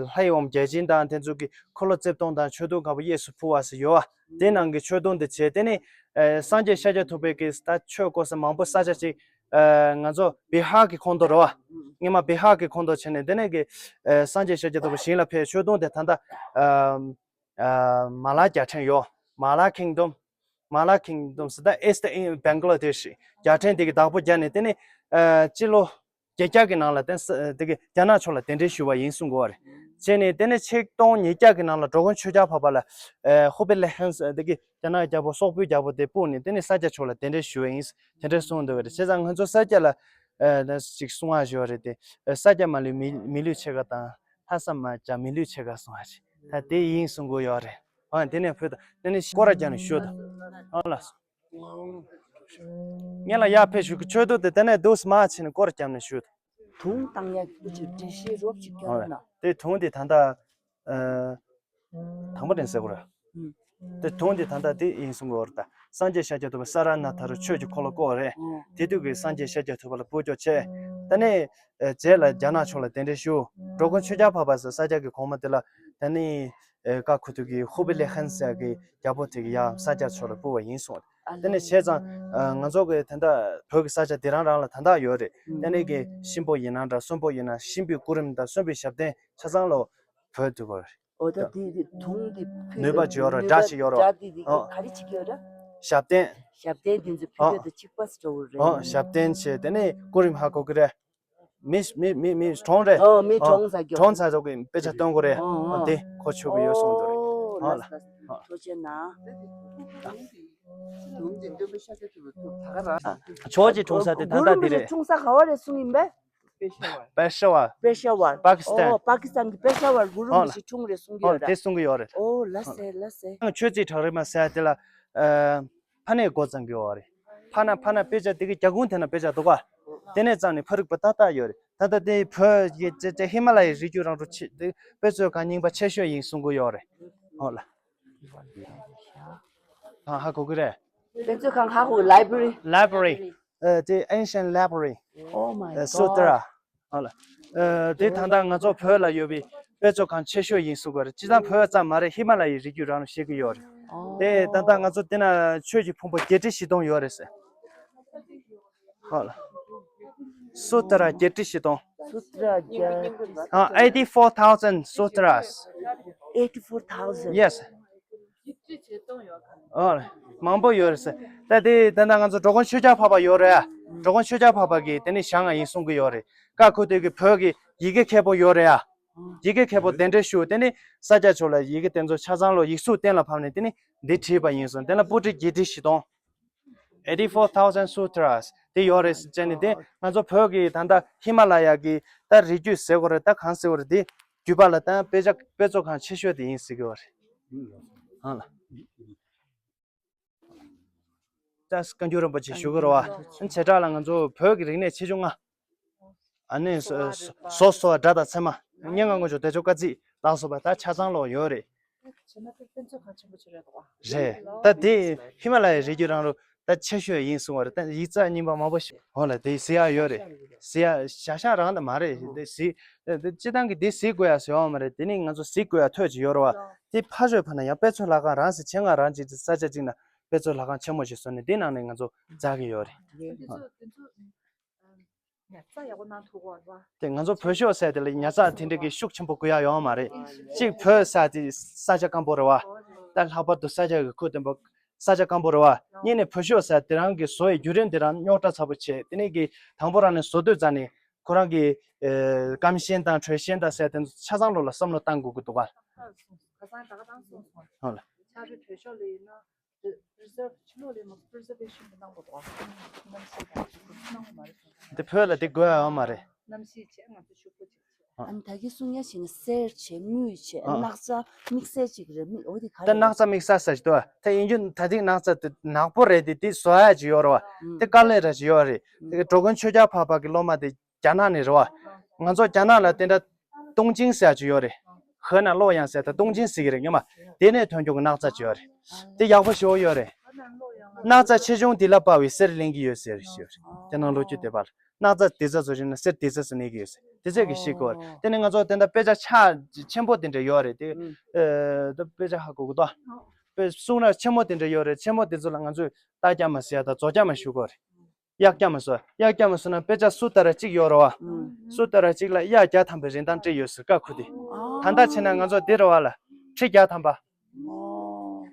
ལྷའི་དབང་བརྒྱ་བྱིན་དང་དེ་ཚོ་གི་འཁོར་ལོ་རྩིབས་སྟོང་དང་མཆོད་དུང་དཀར་པོ་གཡས་སུ་ཕུལ་བ་ཟེར་ཡོད་བ། དེ་ནང་གི་ཆོས་དུང་འདི་བྱས། དེ་ནས་ཨ་སངས་རྒྱས་ཤཱཀྱ་ཐུབ་པའི་གི་ད་ཆོས་བསྐོར་ས་མང་པོ་ས་ཆ་ཅིག་ཨ་ང་ཚོ་བི་ཧར་གྱི་ཁོངས་གཏོགས་རེད་བ། སྔོན་མ་བི་ཧར་གྱི་ཁོངས་གཏོགས་བྱས་ནས་དེ་ནས་གི་ཨ་སངས་རྒྱས་ཤཱཀྱ་ཐུབ་པ་ཞིང་ལ་ཕེབས། ཆོས་དུང་དེ་ད་ལྟ་ཨ་ཨ་མ་ལ་རྒྱལ་ཕྲན་ཡོད། མ་ལ་ཁིང་ཌམ། མ་ལ་ཁིང་ཌམ་ཟེར་ད་East in Bangladesh། རྒྱལ་ཕྲན་དེ་གི་བདག་པོ་རྒྱག་ནས་དེ་ནས་ཨ་སྤྱི་ལོ་བརྒྱད་བརྒྱ་གི་ནང་ལ་དེ་ས་དེ་གི་རྒྱ་ནག་ཕྱོགས་ལ་གདན་འདྲེན་ཞུས་པ་ཡིན་གསུང་གི་ཡོད་རེད། བྱས་ནས་དེ་ནས་ཆིག་སྟོང་ཉིས་བརྒྱ་གི་ནང་ལ་འགྲོ་མགོན་ཆོས་རྒྱལ་འཕགས་པ་ལ་ཨ་ཧུ་པི་ལེ་ཧན་ཟེར་དེ་གི་རྒྱ་ནག་རྒྱལ་པོ་སོག་པོའི་རྒྱལ་པོ་དེ་སྤུངས་ནས་དེ་ནས་ས་སྐྱ་ཕྱོགས་ལ་གདན་འདྲེན་ཞུས་པ་ཡིན་དེ་འདྲ་གསུངས་འདུག་གི་རེད། བྱས་ཙང་ང་ཚོ་ས་སྐྱ་ལ་ཨ་ཅིག་གསུང་བ་ཞུ་བ་རེད་དེ། ཨ་ས་སྐྱ་མ་ལུས་མི་མི་ལུས་ཕྱེད་ཀ་དང་། ལྷ་ས་མ་སྐྱ་མི་ལུས་ཕྱེད་ཀ་གསུང་བ་རེད། ད་དེ་ཡིན་གསུང་གི་ཡོད་རེད། ཨ་དེ་ནས་བོད་དང་དེ་ནས་སྐོར་ར་རྒྱག་ནས་ཞུ་དང་། ཨ་ལགས་སོ། ངས་ལ་ཡར་ཕེབས་ཞུ་གི། ཆོས་དུང་དེ་དེ་ནས་འདུག་སེ་མར་ཕྱིན་ནས་སྐོར་རྒྱབ་ནས་ཞུ་དང་། དུང་བཏང་ཡག་གི་ཅིག་འགྲེལ་བཤད་རོབ་ཅིག་རྒྱབ་ཨ་ན། དེ་དུང་དེ་ད་ལྟ་ཨ་དང་པོ་དྲན་ཟེར་གོ་ར། ཨུམ། དེ་དུང་དེ་ད་ལྟ་དེ་ཡིན་གསུང་གི་ཡོད་རེད། ད་སངས་རྒྱས་ཤཱཀྱ་ཐུབ་པ་ས་ར་ནཱ་ཐ་རུ་ཆོས་ཀྱི་འཁོར་ལོ་བསྐོར་བ་རེད། ཨུམ། དེ་དུས་ཀྱི་སངས་རྒྱས་ཤཱཀྱ་ཐུབ་པ་ལ་སྤོ་སྐྱོར་བྱས། ད་ནས་ཨ་རྗེས་ལ་རྒྱ་ནག་ཕྱོགས་ལ་གདན་འདྲེན་ཞུ། འགྲོ་མགོན་ཆོས་རྒྱལ་འཕགས་པ་ཟེར་ས་སྐྱ་གི་གོང་མ་དེ་ལ་ད་ནི་ཨེ་ཀ་ཁུ་ཐུ་གི་ཧུ་པི་ལེ་ཧན་ཟེར་གི་རྒྱལ་པོ་དེ་གི་ཡང་ས་སྐྱ་ཕྱོགས་ལ་སྤོ་བ་ཡིན་གསུངས། ཨ་དེ་ནས་བྱས་ཙང་ཨ་ང་ཚོ་གི་དེ་འདྲ་བོད་ཀྱི་ས་ཆ་དེ་རང་རང་ལ་ད་འདྲ་ཡོད་རེད། ཨུམ། ད་ནི་གི་གཤིན་པོ་ཡིན་ན་འདྲ། གསོན་པོ་ཡིན་ན། གཤིན་པོའི་སྐུ་རིམ་དང་གསོན་པོའི་ཞབས་བརྟན་ཆ་ཚང་ལ་བོད་དུ་བར། འོ་ད་དེ་དེ་དུང་དེ་ཕུལ་ནུས་པ་ཅིག་ཡོད་རེད། སྒྲ་ཅིག་ཡོད་རེད། སྒྲ་དེ་དེ་ཨོ། ག་རེ་བྱེད་ཀྱི་ཡོད་རེད། ཞབས་བརྟན། ཞབས་བརྟན་དེ་ཚོ་ཕུལ་ཨོ། ཡོད་དོ་གཅིག་པ་སི་འགྲོ་གི་རེད། ཨོ་ཞབས་བརྟན་བྱས་དེ་ནས་སྐུ་རིམ་ཧ་གོ་གི་རེད། མི་མི་མི་མི་གྲོངས་རེད། ཨོ་མི་ཨོ་གྲོངས་ས་གི་གྲོངས་ས་ཚོ་གི་དཔེ་ཆ་སྟོན་དགོས་རེད། ཨོ་ཨོ་ཨོ་དེ་གོ་ཆོད་གི་ཡོད་གསུངས་འདུག་རེད། ཨོ་ཨོ་ལ་ལ་ཨོ། ཐུགས་རྗེ་གནང་། དུང་དེ་སྟོན་པ་ཤཱཀྱ་ཐུབ་པ་ཐུག་ད་ག་རང་། ཨ་ཇོ་བོ་རྗེ་གྲོངས་ས་དེ་ད་ལྟ་འདི་རེད། གྲོངས་ས་ག་བ་རེད་གསུངས་ཡིན་པས། པེ་ཤ་ཝར། པེ་ཤ་ཝར། པ་ཀི་སི་ཐན། ཨོ་པ་ཀི་སི་ཐན་གྱི་པེ་ཤ་ཝར་གུ་རུ་ཨོ་མི་ལ་ཞིག་འཁྲུངས་རེད་གསུང་གི་ཨོ་ཡོད་དེ་ར། གསུང་གི་ཡོད་རེད། ཨོ་ལ་སེ་ལ་སེ། ཆོས་རྩེ་བྲག་རི་མ་ཟེར་ཡ་དེ་ལ་ཨ་ཕ་ནས་འགོ་བརྩམས་གི་ཡོད་རེད། ཕ་ན་ཕ་ན་དཔེ་ཆ་དེ་གི་རྒྱ་གུང་དེ་ན་དཔེ་ཆ་འདུག་ག་དེ་ནས་བརྩམས་ནས་ཕ་རིག་པ་ཏག་ཏག་ཡོད་རེད། ད་ལྟ་དེ་བོད་ཀྱི་ཅེ་ཅེ་ཧི་མ་ལ་ཡའི་རི་རྒྱུད་རང་གྲོལ་ཆེ་དེ་དཔེ་མཛོད་ཁང་རྙིང་པ་ཆེ་ཤོས་ཡིན་གསུང་གི་ཡོད་རེད། ཨོ་ལ། ཧ་ཧ་གོ་གི་རེད། དཔེ་མཛོད་ཁང་ཧ་གོ། ལའི་བྷ་རི། ལའི་བྷ་རི། ཨ་དེ་ancient library། Oh my god. སུ་ཏྲ། ཨ་ལ། ཨ་དེ་ད་ལྟ་ང་ཚོ་བོད་ལ་ཡོད་པའི་དཔེ་མཛོད་ཁང་ཆེ་ཤོས་ཡིན་གསུང་གི་རེད། སྤྱིར་བཏང་བོད་ཙམ་མ་རེད། ཧི་མ་ལ་ཡའི་རི་རྒྱུད་རང་ལ་བཤད་ཀྱི་ཡོད་རེད། དེ་ད་ལྟ་ང་ཚོ་དེ་ན་ཆོས་ཀྱི་ཕུང་པོ་བརྒྱད་ཁྲི་བཞི་སྟོང་ཡོད་རེད་ཟེར། ཨ་ལ། སུ་ཏྲ་བརྒྱད་ཁྲི་བཞི་སྟོང་། Sutra རྒྱ- ཨ, eighty-four thousand sutras. Eighty-four thousand. Yes. ཨོ། མང་པོ་ཡོད་རེད་ཟེར། ད་དེ་ད་ལྟ་ང་ཚོ་འགྲོ་མགོན་ཆོས་རྒྱལ་འཕགས་པ་ཡོད་རེད་ཨ། འགྲོ་མགོན་ཆོས་རྒྱལ་འཕགས་པ་གིས་དེ་ནི་བཞེངས་པ་ཡིན་གསུང་གི་ཡོད་རེད། ཀ་ཁུ་དེ་གི་བོད་ཀྱི་ཡི་གེ་མཁས་པོ་ཡོད་རེད་ཨ། ཡི་གེ་མཁས་པོ་གདན་འདྲེན་ཞུ། དེ་ནི་ས་སྐྱ་ཕྱོགས་ལ་ཡི་གེ་དེ་ཚོ་ཆ་ཚང་ལོ་ཡིག་གཟུགས་གཏན་ལ་ཕབ་ནས་དེ་ནི་འདི་བྲིས་པ་ཡིན་གསུངས། དེ་ལ་པུ་ཏི་བརྒྱད་ཁྲི་བཞི་སྟོང་། Eighty-four thousand sutras དེ་ཡོད་རེད་ཟེར་ནས། དེ་ང་ཚོ་བོད་ཀྱི་ད་ལྟ་ཧི་མ་ལ་ཡ་གི་ད་རི་རྒྱུད་ཟེར་དགོས་རེད། ད་གང་ཟེར་དགོས་རེད། དེ་བརྒྱུད་པ་ལ་ད་དཔེ་ཆ་དཔེ་ཚོགས་ཁང་ཆེ་ཤོས་དེ་ཡིན་ཟེར་གི་ཡོད་རེད། ཨ་ལ། ད་བཀའ་འགྱུར་རིན་པོ་ཆེ་ཞུ་གི་རེད་བ། བྱེ་བྲག་ལ་ང་ཚོ་བོད་ཀྱི་རིག་གནས་ཆེ་ཆུང་ལྔ། ཨ་ནི་སོ་སོ་སོ་སྒྲ་དང་ཚད་མ། སྙན་ངག་མངོན་བརྗོད་བདེ་མཆོག་སྐར་རྩིས་ལ་སོགས་པ་ད་ཆ་ཚང་ལོ་ཡོད་རེད། བྱས་ན་དེ་དཔེ་མཛོད་ཁང་ཆེན་པོ་ཅིག་རེད་འདུག་བ། རེད། ད་དེ་ཧི་མ་ལ་ཡའི་རི་རྒྱུད་རང་ལུགས་ད་ཆེ་ཤོས་ཡིན་གསུང་བ་རེད། ད་ཡིག་ཚགས་རྙིང་པ་མང་པོ་ཞིག་འོ་ལ་དེ་གཟིགས་ཡག་ཡོད་རེད། གཟིགས་ཡག་བཞག་བཞག་རང་ད་མ་རེད། དེ་གཟིགས་དེ་སྤྱི་བཏང་གི་དེ་གཟིགས་དགོས་ཡག་ཟེར་ཡོད་མ་རེད། དེ་ནི་ང་ཚོ་གཟིགས་དགོས་ཡག་ཐོག་ཅིག་ཡོད་རེད་བ། དེ་ཕར་ཕྱོགས་ཕར་ན་ཡང་དཔེ་མཛོད་ལྷ་ཁང་རང་ཟེར་བྱས། ང་རང་ཅིག་ས་ཆ་ཅིག་ན་དཔེ་མཛོད་ལྷ་ཁང་ཆེན་མོ་ཞིག་བཟོས་ནས་དེ་ནང་ནས་ང་ཚོ་འཛག་གི་ཡོད་རེད། དེ་ཚོ་དེ་ཚོ་ཉར་ཚགས་ཡག་པོ་གནང་ཐུབ་ཀྱི་ཡོད་རེད་བ། དེ་ང་ཚོ་བོད་ཤོག་ཟེར་དེ་ལ་ཉར་ཚགས་དེ་འདྲ་གི་ཤུགས་ཆེན་པོ་དགོས་ཡག་ཡོད་མ་རེད། གཅིག་བོད་ཟེར་དེ་ས་ཆ་སྐམ་པོ་རེད་བ། ད་ལྷག་པར་དུ་ས་སྐྱ་གི་ཁུལ་དེ་འབོ་ས་ཆ་སྐམ་པོ་རེད་བ། གཉིས་ནས་བོད་ཤོག་ཟེར་དེ་རང་གི་བཟོ་ཡི་བརྒྱུད་རིམ་དེ་རང་རྙོག་དྲ་ཚ་པོ་བྱས། དེ་ནས་གི་དང་པོ་རང་ནས་བཟོ་དུས་ཙ་ནས་ཁོ་རང་གི་ཨེ་སྐམ་ཤན་དང་དྲོད་ཤན་དང་ཟེར་དེ་ཚོ་ཆ་ཚང་ལོ་ལ་བསམ་བློ་བཏང་དགོས་ཀྱི་འདུག་ག་ཁ་སང་ད་ག་རང་གསུངས་སོང་། ཧོ་ལ། ཕྱག་རོལ་བོད་ཤོག་ལ་ཡིན་ན། preserve ཕྱི་ལོགས་ལ་མ་preservation གནང་དགོས་འདུག་གནམ་གཤིས་དང་ཞིག་གནང་དགོས་མ་རེད་ཟེར། འདི་བོད་ལ་འདི་དགོས་ཡ་ཡོད་མ་རེད། གནམ་གཤིས་བྱས་ང་ཚོ་ཤུགས་པོ་ཅིག་བྱས། ཨ་ནི་ད་གིན་གསུང་ཡ་བྱས་ན་གསེར་བྱས་དངུལ་བྱས། ཨ། སྣག་ཚ་དམིགས་བསལ་ཅིག་རེད། མི་འོ་དེ་ག་ད་རེད། སྣག་ཚ་དམིགས་བསལ་ཟེར་གྱི་འདུག་ད་ཡིན་རྒྱུ་ད་ཐིག་སྣག་ཚ་དེ་ནག་པོ་རེད་དེ། དེ་བཟོ་ཡ་ཅིག་ཡོད་རེད་བ། ཨ། དེ་དཀའ་ལས་ར་ཅིག་ཡོད་རེད། ཨ། དེ་གི་འགྲོ་མགོན་ཆོས་རྒྱལ་འཕགས་པ་གི་སློབ་མ་དེ་རྒྱ་ནག་ནས་རེད་བ། ང་ཚོ་རྒྱ་ནག་ལ་དེ་འདྲ་ཏུང་ཅིང་ཟེར་ཡ་ཅིག་ཡོད་རེད། ཧེ་ནན་ལོ་ཡང་ཟེར་ད་ཏུང་ཅིང་ཟེར་གི་རེད་སྔོན་མ། དེ་ནས་ཐོན་རྒྱུ་གི་སྣག་ཚ་ཅིག་ཡོད་རེད། དེ་ཡག་པོ་ཞེ་པོ་ཡོད་རེད། སྣག་ཚ་ཆེ་ཆུང་དེ་ལ་དཔག་པའི་གསེར་ལེན་གྱི་ཡོད་ཟེར་ཞུ་རེད། དེ་ནང་ལོ་རྒྱུས་དེ་པར་སྣག་ཚ་དེ་ཚ་བཟོ་བཞིན་ན་གསེར་དེ་ཚ་ཟེར་ནས་གི་ཡོད་ཟེར། དེ་ཚད་ཀྱི་ཤེས་དགོས་རེད། དེ་ནས་ང་ཚོ་དེ་འདྲ་དཔེ་ཆ་ཆ་ཆེན་པོ་དེ་འདྲ་ཡོད་རེད་དེ། ཨ་ད་དཔེ་ཆ་ཧ་གོ་གི་དོ། དཔེ་གསུང་ར་ཆེན་མོ་དེ་འདྲ་ཡོད་རེད། ཆེན་མོ་དེ་ཚོ་ལ་ང་ཚོས་རྟགས་རྒྱག་མ་ཟེར་ཡ་དང་རྫོགས་རྒྱག་མ་ཞུ་དགོས་རེད། གཡག་རྒྱག་མ་བཟོ། གཡག་རྒྱག་མ་བཟོ་ན་དཔེ་ཆ་སུ་ལྟར་གཅིག་ཡོད་རེད་བ། ཨུམ། སུ་ལྟར་གཅིག་ལ་གཡག་བརྒྱ་ཐམ་པའི་རིན་ཐང་སྤྲད་ཡོད་ཟེར་ཀ་ཁུ་དེ། ཨ། ད་ལྟ་བྱས་ན་ང་ཚོ་འདི་རེད་བ་ལ། ཁྲི་བརྒྱ་ཐམ་པ། ཨོ།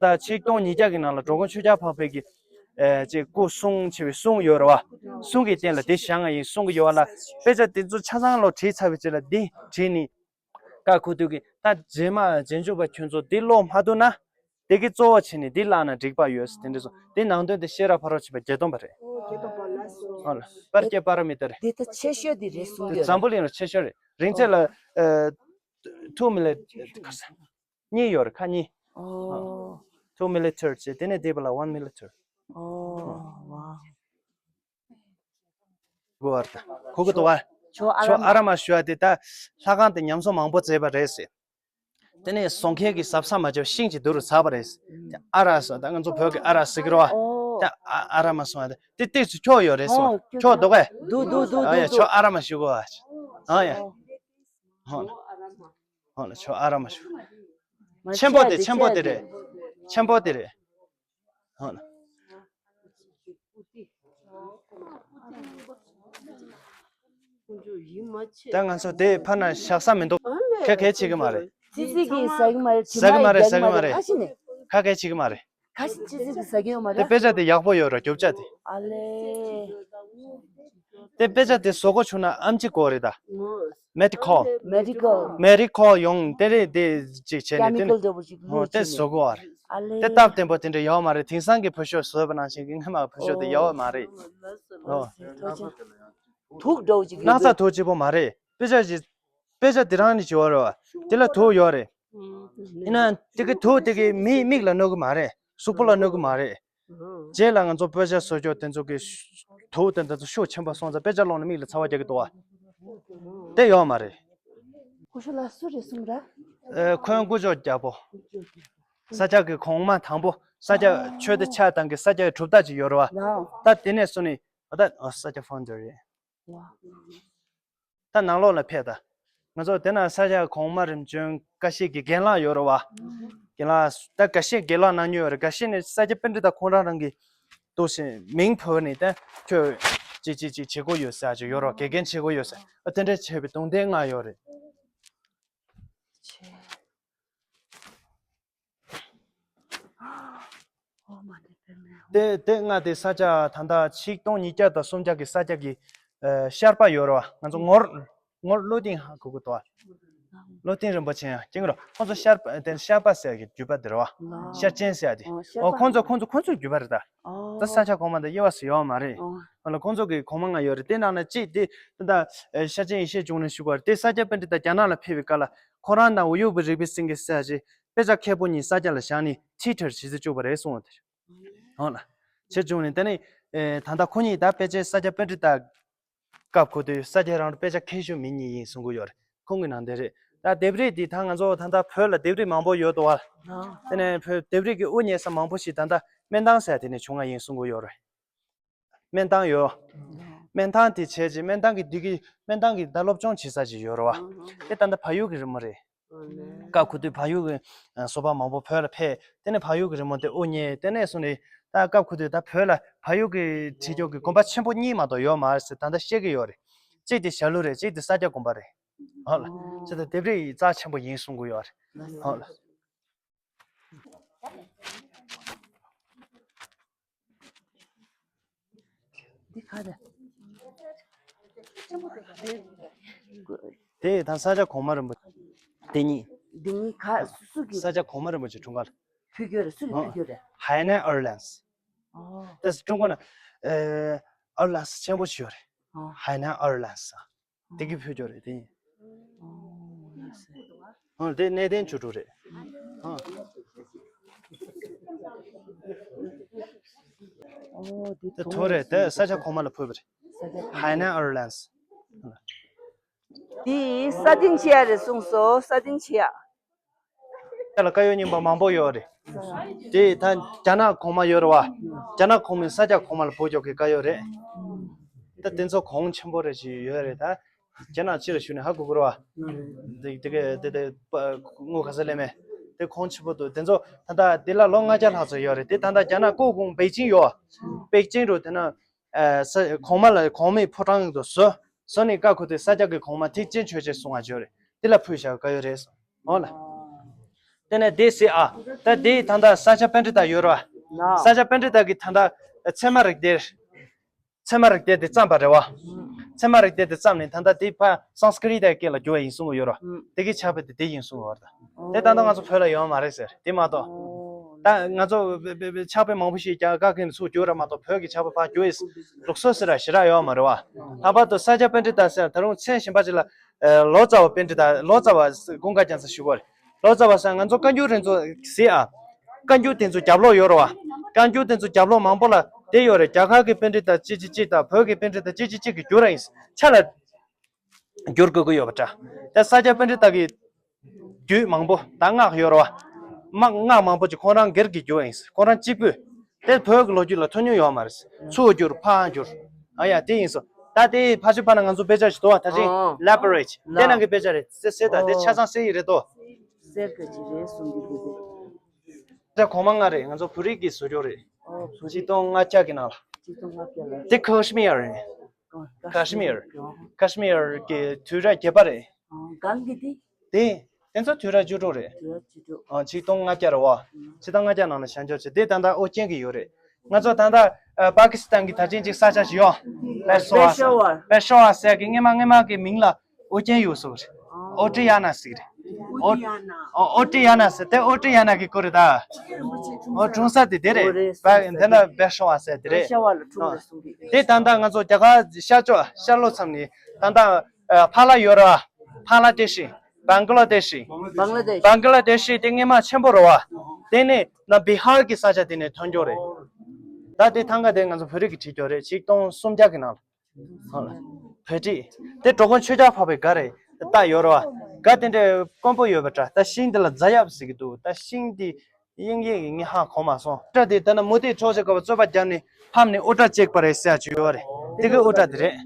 ད་ཆིག་སྟོང་ཉིས་བརྒྱ་གི་ནང་ལ་འགྲོ་མགོན་ཆོས་རྒྱལ་འཕགས་པའི་གི་ཨེ་ཅིག་སྐུ་གསུང་ཆེ་བའི་གསུང་ཡོད་རེད་བ། གསུང་གི་རྟེན་ལ་འདི་བཞེངས་ཡིན་གསུང་གི་ཡོད་བ་ལ། དཔེ་ཆ་དེ་ཚོ་ཆ་ཚང་ལོ་བྲིས་ཚར་བའི་རྗེས་ལ་འདི་བྲིས་ནི། ཀ་ཁུ་དུས་ཀྱི་ད་རྗེས་མ་རྗེས་འཇུག་པ་ཁྱོད་ཚོ་འདི་ཀློག་མ་ཐུབ་ན། དེ་གི་གཙོ་བོ་བྱས་ནས་འདི་བཀླགས་ན་འགྲིག་པ་ཡོད་ཟེར་དེ་འདྲ་སོང་། དེ་ནང་དོན་དེ་ཤེས་རབ་ཕ་རོལ་ཕྱིན་པ་བརྒྱད་སྟོང་པ་རེད། ཨོ་བརྒྱད་སྟོང་པ་ལ་སོ། ཨོ་ལ་པར་སྐྱེ་པ་ར་མི་ཏ་རེད། དེ་ད་ཆེ་ཤོས་དེ་རེད་གསུང་དེ་གི་འཛམ་རེད། བུ་གླིང་ལ་ཆེ་ཤོས་རེད། རིང་ཚད་ལ་ཨ་two millimeter ག་ས་གཉིས་ཡོད་རེད། ཁ་གཉིས། ཨོ། two millimeter བྱས་དེ་ནས་འདི་པ་ལ་one millimeter། ཨོ་ཝ། གོ་བར་ད། གོ་གི་འདུག་བ། ཆོ་ཨ་ཆོ་ཨ་ར་མ་ཞུ་བ་དེ་ད་ལྷ་ཁང་དེ་ཉམས་གསོ་མང་པོ་མཛད་པ་རེད་ཟེར། དེ་ནས་བཟོ་མཁན་གྱི་ཟབ་ས་མ་བྱས་པ་ཤིང་གཅིག་བསྡུ་རུ་ཟག་པ་རེད་ཟེར། ཨ་ར་ཟེར་ད་ང་ཚོ་བོད་ཀྱི་ཨ་ར་ཟེར་གི་རེད་བ། ཨོ། ད་ཨ་ཨ་ར་མ་སོང་བ་དེ་ཏིག་ཙི་ཁྱོ་ཡོད་རེད་སོང་། ཨོ་ཁྱོ་འདུག་གས། འདུག་འདུག་འདུག་ཨ་ཡ་འདུག་ཁྱོ་འདུག་ཨ་ར་མ་ཞུ་གོ་བ། ཨ་ཡ། ཨོ། ཧོ་ལ། ཧོ་ལ་ཁྱོ་ཨ་ར་མ་ཞུ། ཆེན་པོ་དེ་ཆེན་པོ་དེ་རེད། ཆེན་པོ་དེ་རེད། ཧོ་ལ། ད་ང་ཚོ་དེ་ཕར་ན་བཞག་ས་མི་འདུག་ཁ་གས་བྱེད་གི་མ་རེད། ཙི་ཙི་གིས་ཟ་གི་མ་རེད། ཟ་གི་མ་རེད། ཟ་གི་མ་རེད། ཁ་ཤི་ནས། ཁ་གས་བྱེད་གི་མ་རེད། ཁ་ཤི་ཙི་ཙི་གིས་ཟ་གི་ཡོད་མ་རེད། དེ་དཔེ་ཆ་དེ་ཡག་པོ་ཡོད་ར་རྒྱོབ་ཆ་དེ། ཨ་ལེ། དེ་དཔེ་ཆ་དེ་བཟོ་དགོས་བྱུང་ན་ཨམ་ཆི་དགོས་རེད་ད། མེ་ཌི་ཀལ། མེ་ཌི་ཀལ། མེ་ཌི་ཀལ་ཡོང་དེ་རེད་དེ་ཅིག་བྱས་ནས་དེ་ཀེ་མི་ཀལ་འདྲ་པོ་ཅིག་ཧོ་བླུགས་དེ་བྱས་ནས། བཟོ་དགོས་བ་རེད། ཨ་ལེ། དེ་སྟབས་བདེ་པོ་དེ་འདྲ་ཡོད་མ་རེད། དེང་སང་གི་བོད་ཤོག་བཟོས་པ་ནང་བཞིན་གྱི་སྔ་མ་བོད་ཤོག་དེ་ཡོད་མ་རེད། ཨོ། ཐུགས་རྗེ་ཆེ། དུག་འདྲ་པོ་ཅིག་སྣག་ཚ་དུག་གཅིག་པོ་མ་རེད། དཔེ་ཆ་ཞིག་དཔེ་ཆ་དེ་རང་ནི་བྱེད་པ་རེད་བ། དེ་ལ་དུག་ཡོད་རེད། ཡིན་ན་དེ་གི་དུག་དེ་གི་མི་མིག་ལ་གནོད་གི་མ་རེད། གཟུགས་པོ་ལ་གནོད་གི་མ་རེད། རྗེས་ལ་ང་ཚོ་དཔེ་ཆ་བཟོ་ཆོག་དེ་ཚོ་གི་དུག་དེ་འདྲ་ཚོ་ཤུགས་ཆེན་པོ་སོང་ཙང་དཔེ་ཆ་ཀློག་ན་མིག་ལ་ཚ་བ་རྒྱག་གི་འདུག་བ། དེ་ཡོད་མ་རེད། སྐུ་ཞབས་ལགས་སུ་རེད་གསུངས་ར། ཨེ་ཁོང་སྐུ་ཞབས་རྒྱལ་པོ། ས་སྐྱ་གི་གོང་མ་དང་པོ། ས་སྐྱ་ཆོས་སྡེ་ཆགས་སྟངས་ཀྱི་ས་སྐྱ་གི་གྲུབ་རྟགས་ཅིག་ཡོད་རེད་བ། ད་དེ་ནས་བཟུང་ནས་ད་ས་སྐྱ་ཕའུན་ཌར་རེད། ད་ནང་ལོགས་ལ་ཕེབས་དང་། ང་ཚོ་དེ་ན་ས་སྐྱ་གོང་མ་རིམ་བྱོན་བཀའ་བཞིན་གྱི་གྱེན་ལངས་ཡོད་རེད་བ། རྒན་ལགས་ད་འགའ་ཤས་རྒན་ལགས་གནང་མྱོང་ཡོད་རེད། འགའ་ཤས་ནས་ས་སྐྱ་པཎྜི་ཏ་ཁོང་རང་རང་གི་འདུག་སེ་མིང་བོས་ནས་ད་ཁྱོད་ཅིག་ཅིག་ཅིག་བྱེད་དགོས་ཡོད་ཟེར་ཅིག་ཡོད་རོགས། དགེ་རྒན་བྱེད་དགོས་ཡོད་ཟེར། ཨ་དེ་འདྲ་བྱས་པའི་གདུང་རྟེན་ལྔ་ཡོད་རེད། ཆེ། ཨོ་མ་ནི་པེ་མེ། དེ་དེ་ལྔ་དེ་ས་སྐྱ་ད་ལྟ་ཆིག་སྟོང་ཉིས་བརྒྱ་དང་སུམ་བརྒྱ་གི་ས་སྐྱ་གི་ཨ་ཤར་པ་ཡོད་རེད་བ། ང་ཚོ་ངོར་ངོར་བློ་གདེང་ཧ་གོ་གི་འདུག་བ། བློ་གདེང་རིན་པོ་ཆེ་ཡང་སྐྱེ་གི་རོ། ཁོང་ཚོ་ཤར་པ་དེ་ཤར་པ་ཟེར་གི་བརྒྱུད་པ་དེ་རེད་བ། ཤར་ཆེན་ཟེར་དེ། ཨོ་ཁོང་ཚོ་ཁོང་ཚོ་ཁོང་ཚོའི་བརྒྱུད་པ་རེད་ད། ད་ས་སྐྱ་གོང་མ་དང་དབྱེ་བ་ཟེར་ཡོད་མ་རེད། ཨོ་ལ་ཁོང་ཚོ་གི་གོང་མ་ལྔ་ཡོད་རེད། དེ་ནང་ནས་གཅིག་དེ་ད་ལྟ་ཤར་ཆེན་ཡེ་ཤེས་འབྱུང་གནས་ཞུ་བ་རེད། དེ་ས་སྐྱ་པཎྜི་ཏ་རྒྱ་ནག་ལ་ཕེབས་པའི་སྐབས་ལ་ཁོ་རང་དང་འོ་ཡོད་པའི་རིག་པའི་སེང་གེ་ཟེར་ཞིག་དཔེ་ཆ་མཁས་པོ་གཉིས་ས་སྐྱ་ལ་བཞག་ནས་ཁྲིད་ཁྲིད་བྱེད་དུ་བཅུག་པ་རེད་གསུངས་པ་དེ་རེད། ཧོ་ལ། བྱེད་བྱུང་ནས་དེ་ནས་ཨེ་ད་ལྟ་ཁོ་གཉིས་ད་ཕལ་ཆེར་ས་སྐྱ་པཎྜི་ཏ་སྐབས་ཁོ་དེ་ས་སྐྱ་རང་དཔེ་ཆ་མཁས་ཤོས་མི་གཉིས་ཡིན་གསུང་གི་ཡོད་རེད། ཁོང་གི་ནང་དེ་རེད། ད་ལྡེབས་རིས་འདི་ད་ང་ཚོ་ད་ལྟ་བོད་ལ་ལྡེབས་རིས་མང་པོ་ཡོད་དོ་བ། དེ་ནས་བོད་ལྡེབས་རིས་ཀྱི་དབུ་བརྙེས་ས་མང་པོ་ཞིག་ད་ལྟ་སྨན་ཐང་ཟེར་དེ་ནས་བྱུང་བ་ཡིན་གསུང་གི་ཡོད་རེད། སྨན་ཐང་ཡོད། སྨན་ཐང་དེ་བྱས་རྗེས་སྨན་ཐང་གི་འདི་གི་སྨན་ཐང་གི་ད་སློབ་སྦྱོང་བྱེད་ས་ཅིག་ཡོད་རེད་བ། དེ་ད་ལྟ་བལ་ཡུལ་གྱི་རི་མོ་རེད། སྐབས་ཁོ་དུས་བལ་ཡུལ་གྱི་བཟོ་པ་མང་པོ་བོད་ལ་ཕེབས། དེ་ནས་བལ་ཡུལ་གྱི་རི་མོ་དེ་དབུ་བརྙེས། དེ་ནས་བཟུང་ནས་ད་སྐབས་ཁོ་དུས་ད་བོད་ལ་བལ་ཡུལ་གྱི་བྲིས་སྐྱོར་གྱི་དགོན་པ་ཆེན་པོ་གཉིས་མ་གཏོགས་ཡོད་མ་རེད་ཟེར་ད་ལྟ་བཤད་ཀྱི་ཡོད་རེད། གཅིག་དེ་ཞྭ་ལུ་རེད། གཅིག་དེ་ས་སྐྱ་དགོན་པ་རེད། ཧོ་ལ། ཅི་ད་ལྡེབས་རིས་རྩ་ཆེན་པོ་ཡིན་གསུང་གི་ཡོད་རེད། ཧོ་ལ། འདི་ག་རེད། དེ་དང་ས་སྐྱ་གོང་མ་རིན་པོ་ཆེ། དེ་གཉིས། འདི་གཉིས་ག་སུ་སུ་གི། ས་སྐྱ་གོང་མ་རིན་པོ་ཆེ་འཁྲུངས་སྐར། ཕུལ་རྒྱུ་རེད། སུ་གི་ཕུལ་རྒྱུ་རེད། ཧའེ་ནན་ཨར་ལན་སི། ཨོ། དེ་ཀྲུང་གོ་ན་ཨེ་ཨར་ལན་སི་ཆེན་པོ་ཞིག་ཡོད་རེད། ཨོ། ཧའེ་ནན་ཨར་ལན་སི། དེ་གི་ཕུལ་རྒྱུ་རེད་དེ། ཨོ་ལགས་སེ། ཨོ་དེ་གནས་བརྟན་བཅུ་དྲུག་རེད། ཨོ། ཨོ་དེ་དེ་དོ་རེད། དེ་ས་སྐྱ་གོང་མ་ལ་ཕུལ་བ་རེད། ཧའེ་ནན་ཨར་ལན་སི། དེ་ས་སྟེང་ཆེ་ཡ་རེད་གསུངས་སོ། ས་སྟེང་ཆེ་ཡ། དེ་ལ་བཀའ་ཡོད་རྙིང་པ་མང་པོ་ཡོད་རེད། དེ་ད་རྒྱ་ནག་གོང་མ་ཡོད་རེད་བ། རྒྱ་ནག་གོང་མས་ས་སྐྱ་གོང་མ་ལ་ཕུལ་རྒྱུ་གི་བཀའ་ཡོད་རེད། ད་དེ་ཚོ་གོང་ཆེན་པོ་རེ་ཞིག་ཡོད་རེད་ད། རྒྱ་ནག་ཕྱི་ལ་བཞུགས་ནས་ཧ་གོ་གི་རེད་བ། དེ་དེ་ག་དེ་དེ་པ་ངོ་ག་ས་ལེ་མེ། དེ་གོང་ཆེན་པོ་འདུག་དེ་ཚོ་ད་ལྟ་དེ་ལ་ལོ་ལྔ་བརྒྱ་ལྷག་ཙམ་ཡོད་རེད། དེ་ད་ལྟ་རྒྱ་ནག་ཀོ་གུང་པེ་ཅིང་ཡོད། པེ་ཅིང་རུ་དེ་ན་ཨ་ས་གོང་མ་ལ་གོང་མའི་ཕོ་བྲང་དུ་བཟོ། བཟོ་ནས་བཀའ་ཁོ་དེ་ས་སྐྱ་གི་གོང་མ་ཐེག་ཆེན་ཆོས་རྗེ་གསུང་བ་བརྗོད་རེད། དེ་ལ་ཕུལ་བཞག་ག་ཡོད་རེད་སོ། འོ་ལ། དེ་ནས་དེ་སྲིད་ཨ། ད་དེ་ད་ལྟ་ས་སྐྱ་པཎྜི་ཏ་ཡོད་ར། ན། ས་སྐྱ་པཎྜི་ཏ་གི་ད་ལྟ་ཚད་མ་རིགས་གཏེར། ཚད་མ་རིགས་གཏེར་དེ་བརྩམས་པ་རེད་བ། ཚད་མ་རིགས་གཏེར་དེ་བརྩམས་ནས་ད་ལྟ་དེ་ཕ་སཾ་སྐྲྀ་ཏའི་སྐད་ལ་བསྒྱུར་བ་ཡིན་གསུང་གི་ཡོད་ར། དེ་གི་ཕྱག་དཔེ་དེ་དེ་ཡིན་གསུང་གི་ཡོད་ར། དེ་ད་ལྟ་ང་ཚོ་བོད་ལ་ཡོད་མ་རེད་ཟེར་དེ་མ་གཏོགས། ད་ང་ཚོ་བེ་བེ་བེ་ཕྱག་དཔེ་མང་པོ་ཞིག་རྒྱ་གར་སྐད་ནས་ཚུར་བསྒྱུར་ར་མ་གཏོགས་བོད་ཀྱི་ཕྱག་དཔེ་ཕར་བསྒྱུར་ཡས་ལུགས་སྲོལ་ཟེར་ར་ཞེ་དྲག་ཡོད་མ་རེད་བ། ལྷག་པར་དུ་ས་སྐྱ་པཎྜི་ཏ་ཟེར་ད་རུང་མཚན་གཞན་པ་ཅིག་ལ་ལོ་ཙཱ་བ་པཎྜི་ཏ། ལོ་ཙཱ་བ་ཀུན་དགའ་རྒྱལ་མཚན་ཞུ་གི་རེད། ལོ་ཙཱ་བ་ཟེར་ང་ཚོ་བཀའ་འགྱུར་རེ་ཚོ་ཟེར་ཨ། བཀའ་འགྱུར་དེ་ཚོ་རྒྱབ་ལོགས་ཡོད་རེད་བ། བཀའ་འགྱུར་དེ་ཚོ་རྒྱབ་ལོགས་མང་པོ་ལ་དེ་ཡོད་རེད། རྒྱ་གར་གྱི་པཎྜི་ཏ་གཅིག་གཅིག་གཅིག་དང་བོད་ཀྱི་པཎྜི་ཏ་གཅིག་གཅིག་གཅིག་གིས་བསྒྱུར་ར་ཡིན། ཆ་ལ་བསྒྱུར་དགོས་ཀྱི་ཡོད་པ་འདྲ། ད་ས་སྐྱ་པཎྜི་ཏ་གི་རྒྱུད་མང་པོ་ད་སྔགས་ཡོད་རེད་བ། མ་སྔགས་མང་པོ་ཅིག་ཁོང་རང་སྒེར་གྱི་བསྒྱུར་ཡིན། ཁོང་རང་གཅིག་པུས། དེ་བོད་ཀྱི་ལོ་རྒྱུས་ལ་ཐོན་མྱོང་ཡོད་མ་རེད། ཚུར་བསྒྱུར་ཕར་བསྒྱུར། ཨ་ཡ་དེ་ཡིན་སོ། ད་དེ་ཕ་ཆུ་ཕ་ན་ང་ཚོ་དཔེ་ཆ་ཞིག་འདུག་བ། ད་ཅིང་ལེ་པ་རེ་ཆི་དེ་ནང་གི་དཔེ་ཆ་རེད། གསེར་གསེར་ད་དེ་ཆ་ཚང་གསེར་ཡིག་རེད་དོ། གསེར་ག་ཅིག་རེད་གསུང་གི་འདུག་གི། ད་གོང་མ་ལྔ་རེད། ང་ཚོ་བོད་རིགས་ཀྱི་བཟོ་བཅོས་རེད། ཨོ་བོད་རིགས། ཆིག་སྟོང་ལྔ་བརྒྱ་གི་ནང་ལ། ཆིག་སྟོང་ལྔ་བརྒྱ་ལ། དེ་ཀ་ཤི་མིར་རེད། ཀ་ཤི་མིར། ཀ་ཤི་མིར་གྱི་དུས་རབས་བརྒྱད་པ་རེད། ཨོ་གང་གི་དེ། དེ། དེ་ཚོ་དུས་རབས་བཅུ་དྲུག་རེད། དུས་རབས་བཅུ་དྲུག་ཨོ་ཆིག་སྟོང་ལྔ་བརྒྱ་རེད་བ། ཆིག་སྟོང་ལྔ་བརྒྱ་ནང་ལ་བྱང་ཆུབ་ཆེ། དེ་ད་ལྟ་ཨོ་རྒྱན་གྱི་ཡོད་རེད། ང་ཚོ་ད་ལྟ་ཨ་པ་ཀི་སི་ཐན་གྱི་ད་ཅིང་ཅིག་ས་ཆ་ཞིག་ཡོད། པེ་ཤ་ཝར་ཟེར། པེ་ཤ་ཝར་ཟེར་གི་སྔས་མ་སྔས་མ་གི་མིང་ལ་ཨོ་རྒྱན་ཡོད་སོ་རེད། ཨོ་ཏྲི་ཡ་ན་ཟེར་གི་རེད། ཨོ་ཨོ་ཨོ་ཏྲི་ཡ་ན་ཟེར། དེ་ཨོ་ཏྲི་ཡ་ན་གི་སྐོར་རེད་ད། ཨོ་འཁྲུངས་ས་དེ་དེ་རེད། ཨོ་རེད། པ་དེ་ན་པེ་ཤ་ཝར་ཟེར་དེ་རེད། པེ་ཤ་ཝར་ལ་འཁྲུངས་རེད་གསུང་གི། དེ་ད་ལྟ་ང་ཚོ་རྒྱ་གར་ཤར་ཕྱོགས་ཤར་ལྷོ་མཚམས་ནས་ད་ལྟ་ཨ་ཕ་ལ་ཡོད་ར། ཕ་ལ་དེ་ཤི། བང་ག་ལ་དེ་ཤི། བང་ལ་དེ་ཤི། བང་ག་ལ་དེ་ཤི་དེ་སྔས་མ་ཆེན་པོ་རེད་བ། དེ་ནས་ན་བི་ཧར་གྱི་ས་ཆ་དེ་ནས་ཐོན་རྒྱུ་རེད། ད་དེ་ཐང་ག་དེ་ང་ཚོ་བོད་རིགས་ཀྱིས་བྲིས་རྒྱུ་རེད། ཆིག་སྟོང་སུམ་བརྒྱ་གི་ནང་ལ། ཧོ་ལ། བོད་བྲིས། དེ་འགྲོ་མགོན་ཆོས་རྒྱལ་འཕགས་པའི་སྒར་རེད། ད་ཡོད་རེད་བ། སྒར་དེ་འདྲའི་དཀོན་པོ་ཡོད་པ་འདྲ། ད་ཤིང་དེ་ལ་རྫ་ཡབ་ཟེར་གི་འདུག་ད་ཤིང་དེ་དབྱིན་ཡིག་གི་ངས་ཧ་གོ་མ་སོང་། སྐྲ་དེ་ལྟ་ན་མུ་ཏིག་འཕྲོག་བྱེད་དགོས་པ་རྩོད་པ་བརྒྱབ་ནས་ཕམ་ནས་དབུ་སྐྲ་བཅད་པ་རེད་ཟེར་ཡ་ཅིག་ཡོད་རེད། དེ་གི་དབུ་སྐྲ་དེ་རེད།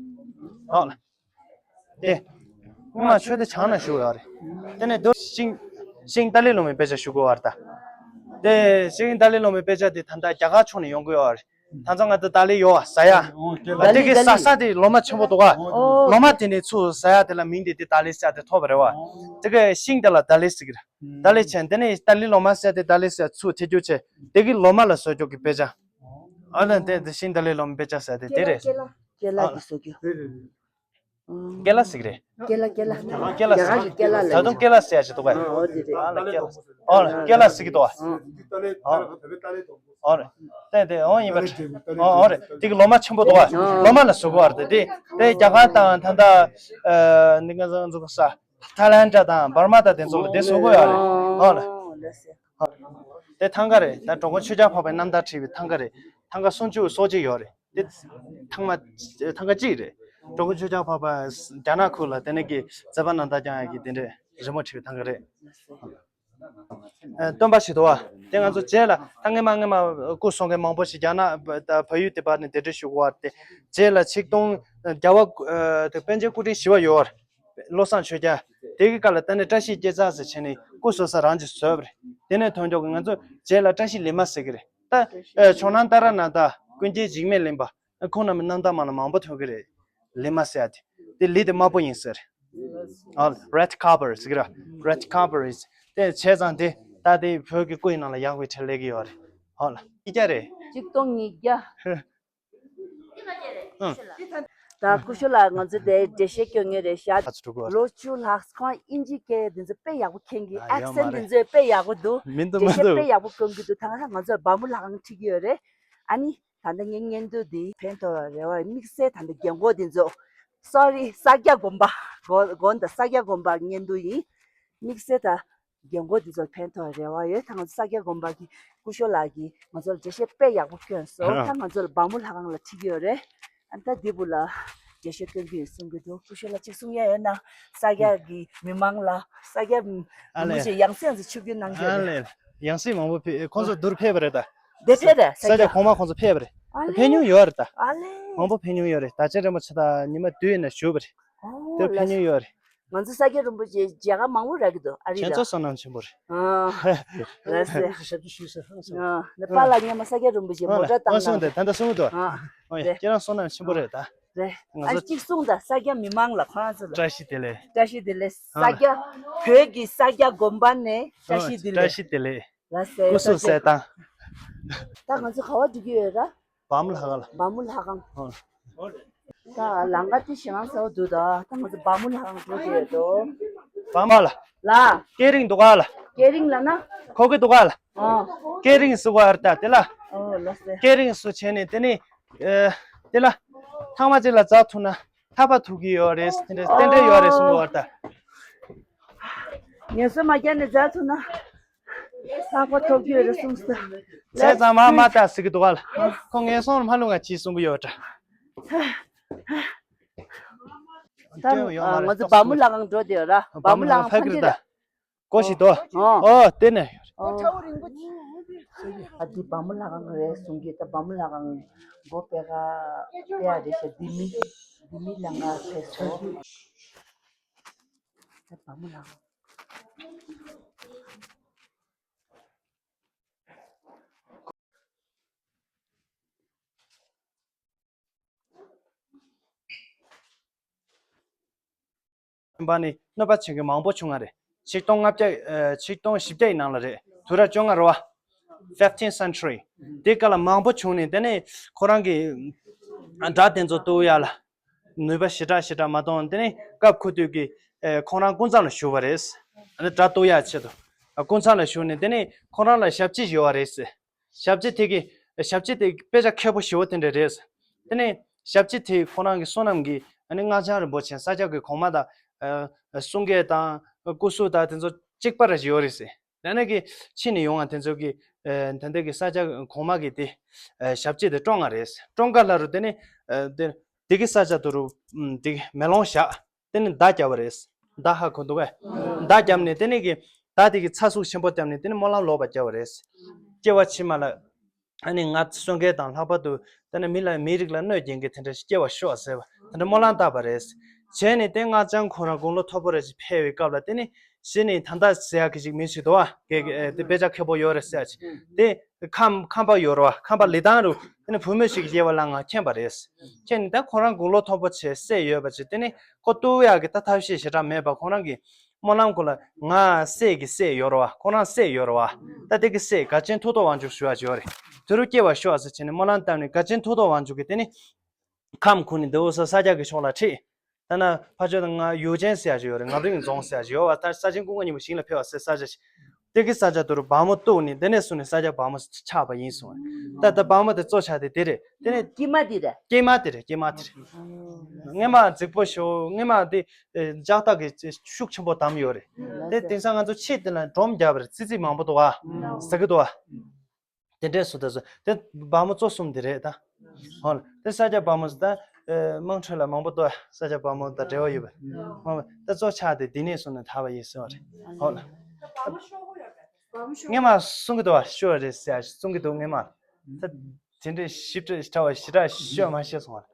ཧོ་ལ། དེ། སྔོན་མ་ཆོས་སྡེ་བྱང་ན་བཞུགས་ཡོད་རེད། དེ་ནས་རྡོ་ཤིང་། ཤིང་ཏཱ་ལའི་བླ་མའི་དཔེ་ཆ་ཞུ་དགོས་བར་ད། དེ་ཤིང་ཏཱ་ལའི་བླ་མའི་དཔེ་ཆ་དེ་ད་ལྟ་རྒྱ་གར་ཕྱོགས་ནས་ཡོང་གི་ཡོད་རེད། ད་ཚོ་ང་ཚོ་ཏཱ་ལའི་ཡོད་བ་ཟ་ཡ། ཨོ། ཏཱ་ལའི། དེ་གི་ཏཱ་ཟ་ལའི། ས་ས་དེ་ལོ་མ་ཆེན་པོ་འདུག་ག་ཨོ། ལོ་མ་དེ་ནས་ཚུར་ཟ་ཡ་དེ་ལ་མིང་དེ་དེ་ཏཱ་ལའི་ཟེར་དེ་ཐོབ་པ་རེད་བ། ཨོ། དེ་གི་ཤིང་དེ་ལ་ཏཱ་ལའི་ཟེར་གི་རེད། ཨུམ། ཏཱ་ལའི་ཆེན་དེ་ནས་ཏཱ་ལའི་ལོ་མ་ཟེར་དེ་ཏཱ་ལའི་ཟེར་ཚུར་ཐེ་རྒྱུ་བྱས། དེ་གི་ལོ་མ་ལ་བཟོ་རྒྱུ་གི་དཔེ་ཆ། ཨ་ལ་དེ་དེ་ཤིང་ཏཱ་ལའི་ལོ་མ་དཔེ་ཆ་ཟེར་དེ་དེ་རེད། ཀེ་ལ་ཀེ་ལ་གི་བཟོ་རྒྱུ། ཨ། ཀེ་ལ་ཟེར་གི་རེད། ཀེ་ལ་ཀེ་ལ། ཀེ་ལ་ཟེར། རྒྱ་གར་གྱི་ཀེ་ལ་ལབ་ད་དུང་ཀེ་ལ་ཟེར་ཡ་ཅིག་འདུག་ག་ཨ། ཨོ་དེ་རེད། ཨ་ལ་ཀེ་ལ། ཨོ་ལ་ཀེ་ལ་ཟེར་གི་འདུག་ག་ཨོ། ཨོ་རེད། དེ་དེ་ཨོ་ཡིན་པ། ཨོ་ཨོ་རེད། དེ་གི་ལོ་མ་ཆེན་པོ་འདུག་ག་ཨོ། ལོ་མ་ལ་བཟོ་གི་ཡོད་རེད། དེ་དེ་རྒྱ་གར་དང་ད་ལྟ་ཨ་འདི་ག་ཚང་འཛུགས་ས་ཐའི་ལན་དང་འབར་མ་དང་དེ་ཚོ་ལ་དེ་བཟོ་གི་ཡོད་རེད། ཨོ་ལ། ཨོ་ལ་ཟེར། དེ་ཐང་ག་རེད། ད་འགྲོ་མགོན་ཆོས་རྒྱལ་འཕགས་པའི་རྣམ་ཐར་བྲིས་པའི་ཐང་ག་རེད། ཐང་ག་སུམ་ཅུ་སོ་གཅིག་ཡོད་རེད། དེ་ཐང་མ་ཐང་ག་གཅིག་རེད། འགྲོ་མགོན་ཆོས་རྒྱལ་འཕགས་པ་རྒྱ་ནག་ཁུལ་ལ་དེ་ནས་ཀྱི་མཛད་པ་རྣམ་ཐར་བསྐྱངས་ཡག་གི་དེ་འདྲའི་རི་མོ་བྲིས་པའི་ཐང་ག་རེད། ཨ། སྟོན་པ་ཞིག་འདུག་བ། དེ་ང་ཚོ་རྗེས་ལ་ད་སྔས་མ་སྔས་མ་སྐུ་སོང་མཁན་མང་པོ་ཞིག་རྒྱ་ནག་ད་བལ་ཡུལ་དེ་བར་ནས་གདན་འདྲེན་ཞུ་དགོས་བ། དེ་རྗེས་ལ་ཆིག་སྟོང་རྒྱལ་བ་ཨ་དེ་པཎ་ཆེན་སྐུ་ཕྲེང་བཞི་པ་ཡོད་བ། བློ་བཟང་ཆོས་རྒྱལ། དེ་གི་སྐབས་ལ་ད་ནི་བཀྲ་ཤིས་སྐྱེད་ཚལ་ཟེར་བྱས་ནས་སྐུ་གསོ་ས་རང་གིས་བཟོས་པ་རེད། དེ་ནས་ཐོན་ཐོག་གི་ང་ཚོ་རྗེས་ལ་བཀྲ་ཤིས་ལི་མ་ཟེར་གི་རེད། ད་ཨེ་ཇོ་ནང་ཏཱ་ར་ནཱ་ཐ་ཀུན་མཁྱེན་འཇིགས་མེད་གླིང་པ་ཁོང་རྣམས་རྣམ་ཐར་མ་ལ་མང་པོ་ཐོན་གི་རེད། ལི་མ་ཟེར་ཡ་དེ་དེ་ལི་དེ་དམར་པོ་ཡིན་ཟེར། ཨ། རེད་ཁ་པར་ཟེར་གི་ར། རེད་ཁ་པར་ཡིན། དེ་བྱས་ཙང་དེ་ད་དེ་བོད་ཀྱི་སྐུ་ཡི་ནང་ལ་ཡག་པའི་གྲས་སླེབས་གི་ཡོད་རེད། ཨོ་ལ་ཉིས་བརྒྱ་རེད། ཆིག་སྟོང་ཉིས་བརྒྱ། ཨང་། ད་སྐུ་ཞབས་ལགས་ང་ཚོ་དེ་འགྲེལ་བཤད་སྐྱོན་ངེས་རེད་ཤག་ཨ་ཚོ་གྲུབ་དགོས། ལོ་བཅུ་ལྷག་ཁོང་དབྱིན་ཇིའི་སྐད་འདི་ཚོ་དཔེ་ཡག་པོ་མཁྱེན་གི། ཨ་ཡོད་མ་ཨེག་སེན་འདི་རེད། ཚོ་དཔེ་ཡག་པོ་འདུག་མི་འདུག་འགྲེལ་མ་བཤད་འདུག་དཔེ་ཡག་པོ་སྐྱོན་གི་འདུག་ད་ང་ཚོ་བ་མོ་ལྷ་ཁང་ཁྲིད་གི་ཡོད་རེད། ཨ་ནི་ད་ལྟ་ངའི་བརྙན་ཐུང་འདི་ཕན་ཐོགས་རེ་བ། དམིགས་བསལ་ད་ལྟ་རྒན་གོག་འདི་ཚོ། སོ་རི། ས་སྐྱ་དགོན་པ། དགོན་དགོན་དང་ས་སྐྱ་དགོན་པ་བརྙན་ཐུང་ཡིན། དམིགས་བསལ་ད་རྒན་གོག་འདི་ཚོར་ཕན་ཐོགས་རེ་བ་ཡོད། ད་ང་ཚོ་ས་སྐྱ་དགོན་པ་གི་སྐུ་ཞབས་ལགས་ཀྱིས་ང་ཚོར་འགྲེལ་བཤད་དཔེ་ཡག་པོ་བསྐྱོན་སོང་། ཨ། ད་ང་ཚོ་ལ་བ་མོ་ལྷ་ཁང་ལ་ཁྲིད་ཀྱི་ཡོད་རེད། ཨ་ད་འདི་བུ་ལ་འགྲེལ་བཤད་སྐྱོན་གྱི་ཡོད་གསུང་གི་འདུག་སྐུ་ཞབས་ལགས་གཅིག་གསུང་ཡ་ཡོད་ན། ས་སྐྱ་གི་མི་མང་ལ། ས་སྐྱ་མི་ཨ་མང་ལས། ཞིག་ཡང་སེ་ཡང་སེ་ཆིབས་བསྒྱུར་གནང་གི་ཨ་ཡོད་རེད། ལས། ཡང་སེ་མང་པོ་ཕེབས། ཁོང་ཚོ་བསྡུར་ཕེབས་པ་རེད་ད། དེ་ཕེབས་རེད། ས་ས་སྐྱ་གོང་མ་ཁོང་ཚོ་ཕེབས་པ་རེད། ཨ་ལས། ཕེབས་མྱོང་ཡོད་རེད་ད། ཨ་ལས། མང་པོ་ཕེབས་མྱོང་ཡོད་རེད། ད་ཅི་རིན་པོ་ཆེ་ད་ཉི་མ་བདུན་ཡིན་ན་བཞུགས་པ་རེད། ཨོ་དེ་ཕེབས་ལགས། མྱོང་ཡོད་རེད། ང་ཚོ་ས་སྐྱ་རིན་པོ་ཆེ་མཇལ་ཁ་མང་པོ་རག་གི་འདུག་ཨ་རི་ལ། ཁྱེད་ཚོ་བསོད་ནམས་ཆེན་པོ་རེད། ཨ་ལགས་སེ། ཞབས་ཕྱི་ཞུས་ཟེར། ཨ་ནེ་པཱལ་ལ་སྔོན་མ་ས་སྐྱ་རིན་པོ་ཆེ་མོ་ཊ་བཏང་གནང་། ཨ་སོང་དེ་ད་ལྟ་སོང་འདུག་ཨ་ཨོ་ཡ་རེད། ཁྱེད་རང་བསོད་ནམས་ཆེན་པོ་རེད་ད། རེད། ང་ཨ་ཚོ་གཅིག་གསུང་དང་ས་སྐྱ་མི་མང་ལ་ཁོ་རང་ཚོ་ལ། བཀྲ་ཤིས་བདེ་ལེགས། བཀྲ་ཤིས་བདེ་ལེགས། ཨ་ས་སྐྱ་བོད་ཀྱི་ས་སྐྱ་དགོན་པ་ནས་བཀྲ་ཤིས་བདེ་ལེགས། བཀྲ་ཤིས་བདེ་ལེགས། ལགས་སེ། སྐུ་གཟུགས་གསལ་ཐང་། ད་ང་ཚོ་ག་པར་འགྲོ་གི་ཡོད་ར། བ་མོ་ལྷ་ཁང་ལ། བ་མོ་ལྷ་ཁང་། ཨོ། ད་ལམ་ཁ་དེ་ཞེ་དྲག་གསལ་པོ་འདུག་ད་ད་ང་ཚོ་བ་མོ་ལྷ་ཁང་འགྲོ་གི་ཡོད་དོ། བ་མོ་ལ། ལ། སྐས་རིང་འདུག་ག་ལ། སྐས་རིང་ལ་ན། ཁོ་གི་འདུག་ག་ལ། ཨོ། སྐས་རིང་སུ་ག་ཨར་ད་དེ་ལ། ཨོ་ལགས་སེ། སྐས་རིང་སུ་བྱས་ནས་དེ་ནི། ཨེ། དེ་ལ། ཐང་མ་ཅིག་ལ་འཛེགས་ཐུབ་ན་ཐར་པ་ཐོབ་ཀྱི་ཡོད་རེད། དེ་འདྲ་རྟེན་འབྲེལ་ཡོད་རེད་གསུང་གི་ཡོད་རེད་ད། ངལ་གསོ་མ་བརྒྱབ་ནས་འཛེགས་ཐུབ་ན་ཐར་པ་ཐོབ་ཀྱི་ཡོད་རེད་གསུངས་སོང་། བྱས་ཙང་མ་མ་ལྟ་ཟེར་གྱི་འདུག་ག་ལ། ཁོ་ངན་སོང་ལ་མ་ལྷུང་ང་ཅིག་གསུང་གི་ཡོད་འདྲ། ད་ང་ཚོ་བ་མོ་ལྷ་ཁང་འགྲོ་བསྡད་ཡོད་ར། བ་མོ་ལྷ་ཁང་ཕ་གིར་ད། སྒོ་ཞིག་དོ། ཨོ། ཨོ་དེ་ནས། ཨོ། ཨ་འདི་བ་མོ་ལྷ་ཁང་རེད་གསུང་གི། ད་བ་མོ་ལྷ་ཁང་སྒོ་ཕྱེ་ག་ཕྱེ་ཡ་རེད་ཤག་འདི་མི་འདི་མི་ལ་ང་ཕེབས་སོང་། ད་བ་མོ་ལྷ་ཁང་། པ་ནི་གནོད་པ་བྱེད་མཁན་མང་པོ་བྱུང་བ་རེད། ཆིག་སྟོང་ལྔ་བརྒྱ་ཨ་ཆིག་སྟོང་བཞི་བརྒྱ་ཡི་ནང་ལ་རེད། དུས་རབས་བཅོ་ལྔ་རེད་བ། Fifteenth century། དེ་སྐབས་ལ་མང་པོ་བྱུང་ནས་དེ་ནས་ཁོ་རང་གི་སྒྲ་དེ་ཚོ་གཏུག་ཡ་ལ་ནུས་པ་ཞེ་དྲག་ཞེ་དྲག་མ་གཏོང་། དེ་ནས་སྐབས་ཁུ་དུས་ཀྱི་ཨ་ཁོང་རང་ཀུན་བཟང་ལ་ཞུ་བ་རེད། ཨ་ནི་སྒྲ་གཏུག་ཡ་ཆེད་དུ་ཨ་ཀུན་བཟང་ལ་ཞུ་ནས་དེ་ནས་ཁོང་རང་ལ་ཞབས་ཕྱི་ཞུ་བ་རེད། ཞབས་ཕྱི་དེ་གི་ཞབས་ཕྱི་དེ་དཔེ་ཆ་མཁས་པོ་ཞེ་པོ་དེ་འདྲ་རེད། དེ་ནས་ཞབས་ཕྱི་དེ་ཁོ་རང་གི་བསོད་ནམས་ཀྱི་ཨ་ནི་སྔགས་འཆང་རིན་པོ་ཆེ་ས་སྐྱ་གི་གོང་མ་དང་ཨ་གསུང་སྐད་དང་སྐུ་གཟུགས་དང་དེ་ཚོ་གཅིག་པ་རེ་ཞིག་ཡོད་རེད་ཟེར། དེ་ནས་གི་ཕྱི་ནས་ཡོང་བ་དེ་ཚོ་གི་ཨ་ད་ལྟ་གི་ས་སྐྱ་གོང་མ་གི་དེ་ཨ་ཞབས་ཕྱི་དེ་བཀྲོངས་པ་རེད། བཀྲོངས་ག་ལ་རུ་དེ་ནས་ཨ་དེ་དེ་གི་ས་སྐྱ་དུ་རུ་ཨ་དེ་གི་མེ་ལོང་བཞག་དེ་ནས་མདའ་བརྒྱབ་པ་རེད། མདའ་ཧ་གོ་འདུག་གས། མདའ་བརྒྱབ་ནས་དེ་ནས་གི་མདའ་དེ་གི་ཚ་ཟུག་ཆེན་པོ་བརྒྱབ་ནས་དེ་ནས་སྨོན་ལམ་ལོག་པ་བརྒྱབ་པ་རེད། སྐྱེ་བ་ཕྱི་མ་ལ་ཨ་ནི་ང་གསོན་མཁན་དང་ལྷག་པར་དུ་དེ་ནས་མི་ལ་མིའི་རིགས་ལ་གནོད་སྐྱེལ་མཁན་དེ་འདྲ་ཞིག་སྐྱེ་བར་ཤོག་ཟེར་བ་དེ་འདྲ་སྨོན་ལམ་བཏབ་པ་རེད། བྱས་ནས་དེ་སྔགས་འཆང་ཁོ་རང་དགུང་ལོ་མཐོ་པོ་རེ་ཞིག་ཕེབས་པའི་སྐབས་ལ་དེ་ནས་ གཞི་ནས་ད་ལྟ་ཟེར་ཡག་གི་ཅིག་མི་ཞིག་འདུག་བ། དེ་དཔེ་ཆ་མཁས་པོ་ཡོད་རེད་ཟེར་ཡག་ཅིག་དེ་ཁམས་ཁམས་པ་ཡོད་རེད་བ། ཁམས་པ་ལི་ཐང་རུ་དེ་ནས་བུད་མེད་ཞིག་གིས་སྐྱེས་པ་ལ་ང་མཁྱེན་པ་རེད། མཁྱེན་ནས་ད་ཁོ་རང་དགུང་ལོ་མཐོ་པོ་བྱས་སྲས་ཡོད་པ་བྱས། དེ་ནས་ཁོ་གཏུག་ཡག་གི་ད་ཐབས་ཤེས་ཞེ་དྲག་མེད་པ། ཁོ་རང་གི་སྨོན་ལམ་ཁོ་ལ་ང་སྲས་ཀྱི་སྲས་ཡོད་རེད་བ། ཁོ་རང་སྲས་ཡོད་རེད་བ། ད་དེ་གི་སྲས་དགའ་ཆེན་ཐུགས་རྟོགས་དབང་ཕྱུག་ཞུ་ཡག་ཅིག་ཡོད་རེད། དེ་རུ་སྐྱེ་བར་ཤོག་ཟེར་བྱས་ནས་སྨོན་ལམ་བཏབ་ནས་དགའ་ཆེན་ཐུགས་རྟོགས་དབང་ཕྱུག་གིས་དེ་ནས་ཁམས་ཁོ་ནས་འདི་འོ་ས་ས་སྐྱ་གི་ཕྱོགས་ལ་ཁྲིད། ད་ན་ཕ་ཆོས་དང་ང་ཡུལ་ཅན་ཟེར་ཡག་ཅིག་ཡོད་རེད། ངམ་རིང་རྫོང་ཟེར་ཡག་ཅིག་ཡོད་བ། ད་ས་ཆེན་ཀུན་དགའ་སྙིང་པོ་ཞིང་ལ་ཕེབས་པ་ཟེར་ས་ཆ་ཞིག་དེ་གི་ས་ཆ་དེ་རུ་བ་མོ་གཏུགས་ནས་དེ་ནས་བཟུང་ནས་ས་སྐྱ་བ་མོ་ཆགས་པ་ཡིན་གསུངས། ད་ད་བ་མོ་དེ་གཙོ་ཆགས་དེ་དེ་རེད། དེ་ནས་སྐྱེས་མ་དེ་རེད། སྐྱེས་མ་དེ་རེད། སྐྱེས་མ་དེ་རེད། སྔས་མ་རྫིག་པོ་ཞིག་སྔས་མ་དེ་ལྕགས་ཐག་གི་ཤུགས་ཆེན་པོ་བསྡམས་ཡོད་རེད། དེ་དེང་སང་ང་ཚོ་ཕྱི་དེ་ལ་སྒྲོམ་བརྒྱབ་པ་རེད། ཙི་ཙི་མང་པོ་འདུག་བ། ཟ་གི་འདུག་བ། དེ་འདྲས་སུ་ད་སོ་དེ་བ་མོ་གཙོ་གསུམ་དེ་རེད་ད། ཧོ་ལ་དེ་ས་སྐྱ་བ་མོ་ཟེར་ད། དམངས་ཁྲོད་ལ་མང་པོ་འདུག་ས་སྐྱ་བ་མོ་དང་འབྲེལ་བ་ཡོད་པ། ཧོ་ད་གཙོ་ཆགས་དེ་དེ་ནས་བཟུང་ནས་དར་བ་ཡིན་ཟེར་བ་རེད། ཧོ་ལ། སྔས་མ་གསུང་གི་འདུག་བ། ཤོར་བ་རེད་ཟེར་གསུང་གི་འདུག་སྔས་མ། ད་དེ་འདྲས་ཞིབ་ཕྲ་ཞིབ་ཕྲ་བ་ཞེ་དྲག་ཤོད་མ་ཤེས་སོང་བ།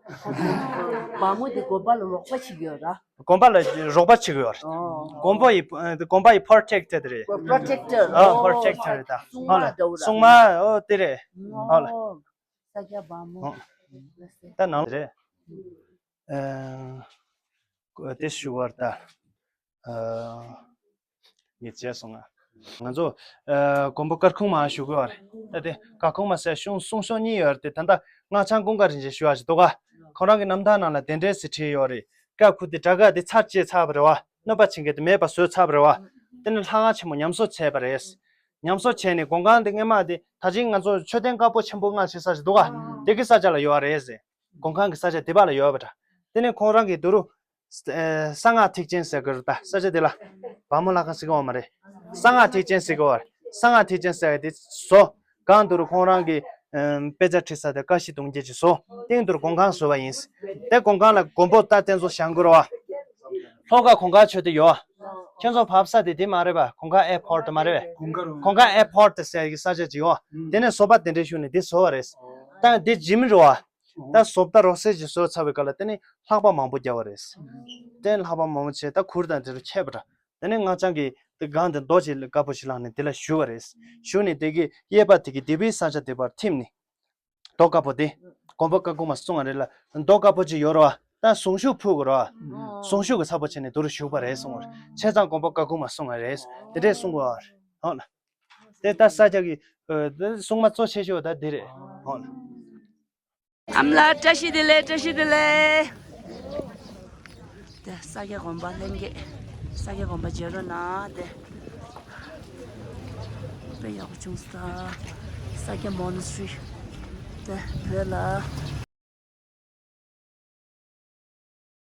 བ་མོ་དེ་དགོན་པ་ལ་རོགས་པ་བྱེད་ཀྱི་ཡོད་ར། དགོན་པ་ལ་རོགས་པ་བྱེད་ཀྱི་ཡོད་རེད། ཨོ། དགོན་པ་ཡི་དགོན་པ་ཡི་པྲོ་ཊེག་ཊར་དེ་རེད། པྲོ་ཊེག་ཊར། ཨ་པྲོ་ཊེག་ཊར་རེད་ད། སྲུང་མ་འདྲ་བོ་ར། སྲུང་མ། ཨོ་དེ་རེད། ཨོ་ལ། ཨོ། ས་སྐྱ་བ་མོ། ཨོ། ད་ནང་རེད། ཨ་དེ་ཞུ་བར་ད། ཨ། ངས་བྱས་སོང་ང་། ང་ཚོ་ཨ་དགོན་པ་དཀར་ཁུང་མ་ཞུ་དགོས་པ་རེད། ད་དེ་དཀར་ཁུང་མ་ཟེར་གཞུང་གསུང་ཤོག་གཉིས་ཡོད་རེད་དེ། ད་ལྟ་སྔགས་འཆང་ཀུན་དགའ་རིན་ཆེན་ཞུ་བ་ཞིག་འདུག་ག་ཁོང་རང་གི་རྣམ་ཐར་ནང་ལ་དེ་འདྲས་སེ་བྲིས་ཡོད་རེད། སྐབས་ཁུ་དེ་དགྲ་དགའ་དེ་ཚར་བཅད་ཚར་བ་རེད་བ། གནོད་པ་བྱེད་མཁན་དེ་མེད་པ་བཟོས་ཚར་བ་རེད་བ། དེ་ནས་ལྷ་ཁང་ཆེན་མོ་ཉམས་གསོ་བྱས་པ་རེད། ཉམས་གསོ་བྱས་ནས་སྒོ་ཁང་དེ་སྔས་མ་དེ་ད་ཅིང་ང་ཚོ་མཆོད་རྟེན་དཀར་པོ་ཆེན་པོ་སྔར་བྱེད་ས་ཞིག་འདུག་ག་དེ་གི་ས་ཆ་ལ་ཡོད་རེད་ཟེར། སྒོ་ཁང་གི་ས་ཆ་དེ་པ་ལ་ཡོད་པ་འདྲ། དེ་ནས་ཁོང་རང་གིས་དུ་རུ། ཨེ། གསང་སྔགས་ཐེག་ཆེན་ཟེར་གི་རུ་ད་ས་ཆ་དེ་ལ། བ་མོ་ལྷ་ཁང་ཟེར་གི་ཡོད་མ་རེད། གསང་སྔགས་ཐེག་ཆེན་ཟེར་གི་ཡོད་རེད། གསང་སྔགས་ཐེག་ཆེན་ཟེར་གི་དེ་བཟོ། སྒང་དུ་རུ་ཁོང་རང་གི་ཨམ། དཔེ་ཆ་ཁྲིད་ས་དེ་ཀ་ཤི་དུང་རྒྱལ་གྱིས་བཟོ། སྟེང་དུ་རུ་སྒོ་ཁང་བཟོས་པ་ཡིན། དེ་སྒོ་ཁང་ལ་མགོན་པོ་རྟ་དེ་ཚོ་བཞེངས་གི་རེད་བ། ལྷོ་ཁ་གོང་དཀར་ཆོས་སྡེ་ཡོད། ཁྱེད་ཚོ་བབས་ས་དེ་དེ་མ་རེད་པ། གོང་དཀར་ཨེར་པོར་ཊི་མ་རེད་པས། གོང་དཀར་ཨེར་པོར་ཊི་ཟེར་གི་ས་ཆ་ཅིག་ཡོད། དེ་ནས་བཟོ་པ་དེ་འདྲས་ཞུ་ནས་དེ་བཟོ་བ་རེད། ད་དེ་ཇིམ་རེད་བ། ད་བཟོ་ལྟ་རོགས་སེ་ཅིག་བཟོས་ཚར་བའི་སྐབས་ལ་དེ་ནས་ལྷགས་པ་མང་པོ་བརྒྱབ་པ་རེད། དེ་ནས་ལྷགས་པ་མང་པོ་བྱས་ད་གུར་དང་དེ་ཚོ་ཁྱེར་བ་འདྲ། དེ་ནས་སྔགས་འཆང་གིས་དེ་སྒང་དེ་རྡོ་ཅིག་དཀར་པོ་ཞིག་བླངས་ནས་དེ་ལ་བཞུགས་པ་རེད། བཞུགས་ནས་དེ་གི་གཡས་པ་དེ་གི་སྡིག་པའི་ས་ཆ་དེ་པར་ཐིམ་ནས། རྡོ་དཀར་པོ་དེ། དགོན་པ་ཀ་ཁུ་མ་གསུང་བ་རེད་ལ་རྡོ་དཀར་པོ་ཅིག་ཡོད་རེད་བ། ད་གཟུངས་གཞུག་ཕུལ་དགོས་རེད་བ། གཟུངས་གཞུག་གི་ཚ་པོ་བྱས་ནས་དེ་རུ་བཞུགས་པ་རེད་གསུང་བ་རེད། བྱས་ཙང་དགོན་པ་ཀ་ཁུ་མ་གསུང་བ་རེད། དེ་འདྲས་གསུང་དགོས་བ་རེད། ཧོ་ལ། དེ་ལྟར་ས་སྐྱ་གི་ཨ། དེ་སྲུང་མ་གཙོ་ཆེ་ཤོས་ད་འདི་རེད། ཧོ་ལ། ཨ་མ་ལགས་བཀྲ་ཤིས་བདེ་ལེགས། བཀྲ་ཤིས་བདེ་ལེགས། དེ་ས་སྐྱ་དགོན་པ་ལྷན་རྒྱས། ས་སྐྱ་དགོན་པ་མཇལ་རོགས་གནང་། དེ་དཔེ་ཡག་པོ་བྱུང་སོང་། ས་སྐྱ་མོ་ནེ་སི་ཊི་རི། དེ་བོད་ལ་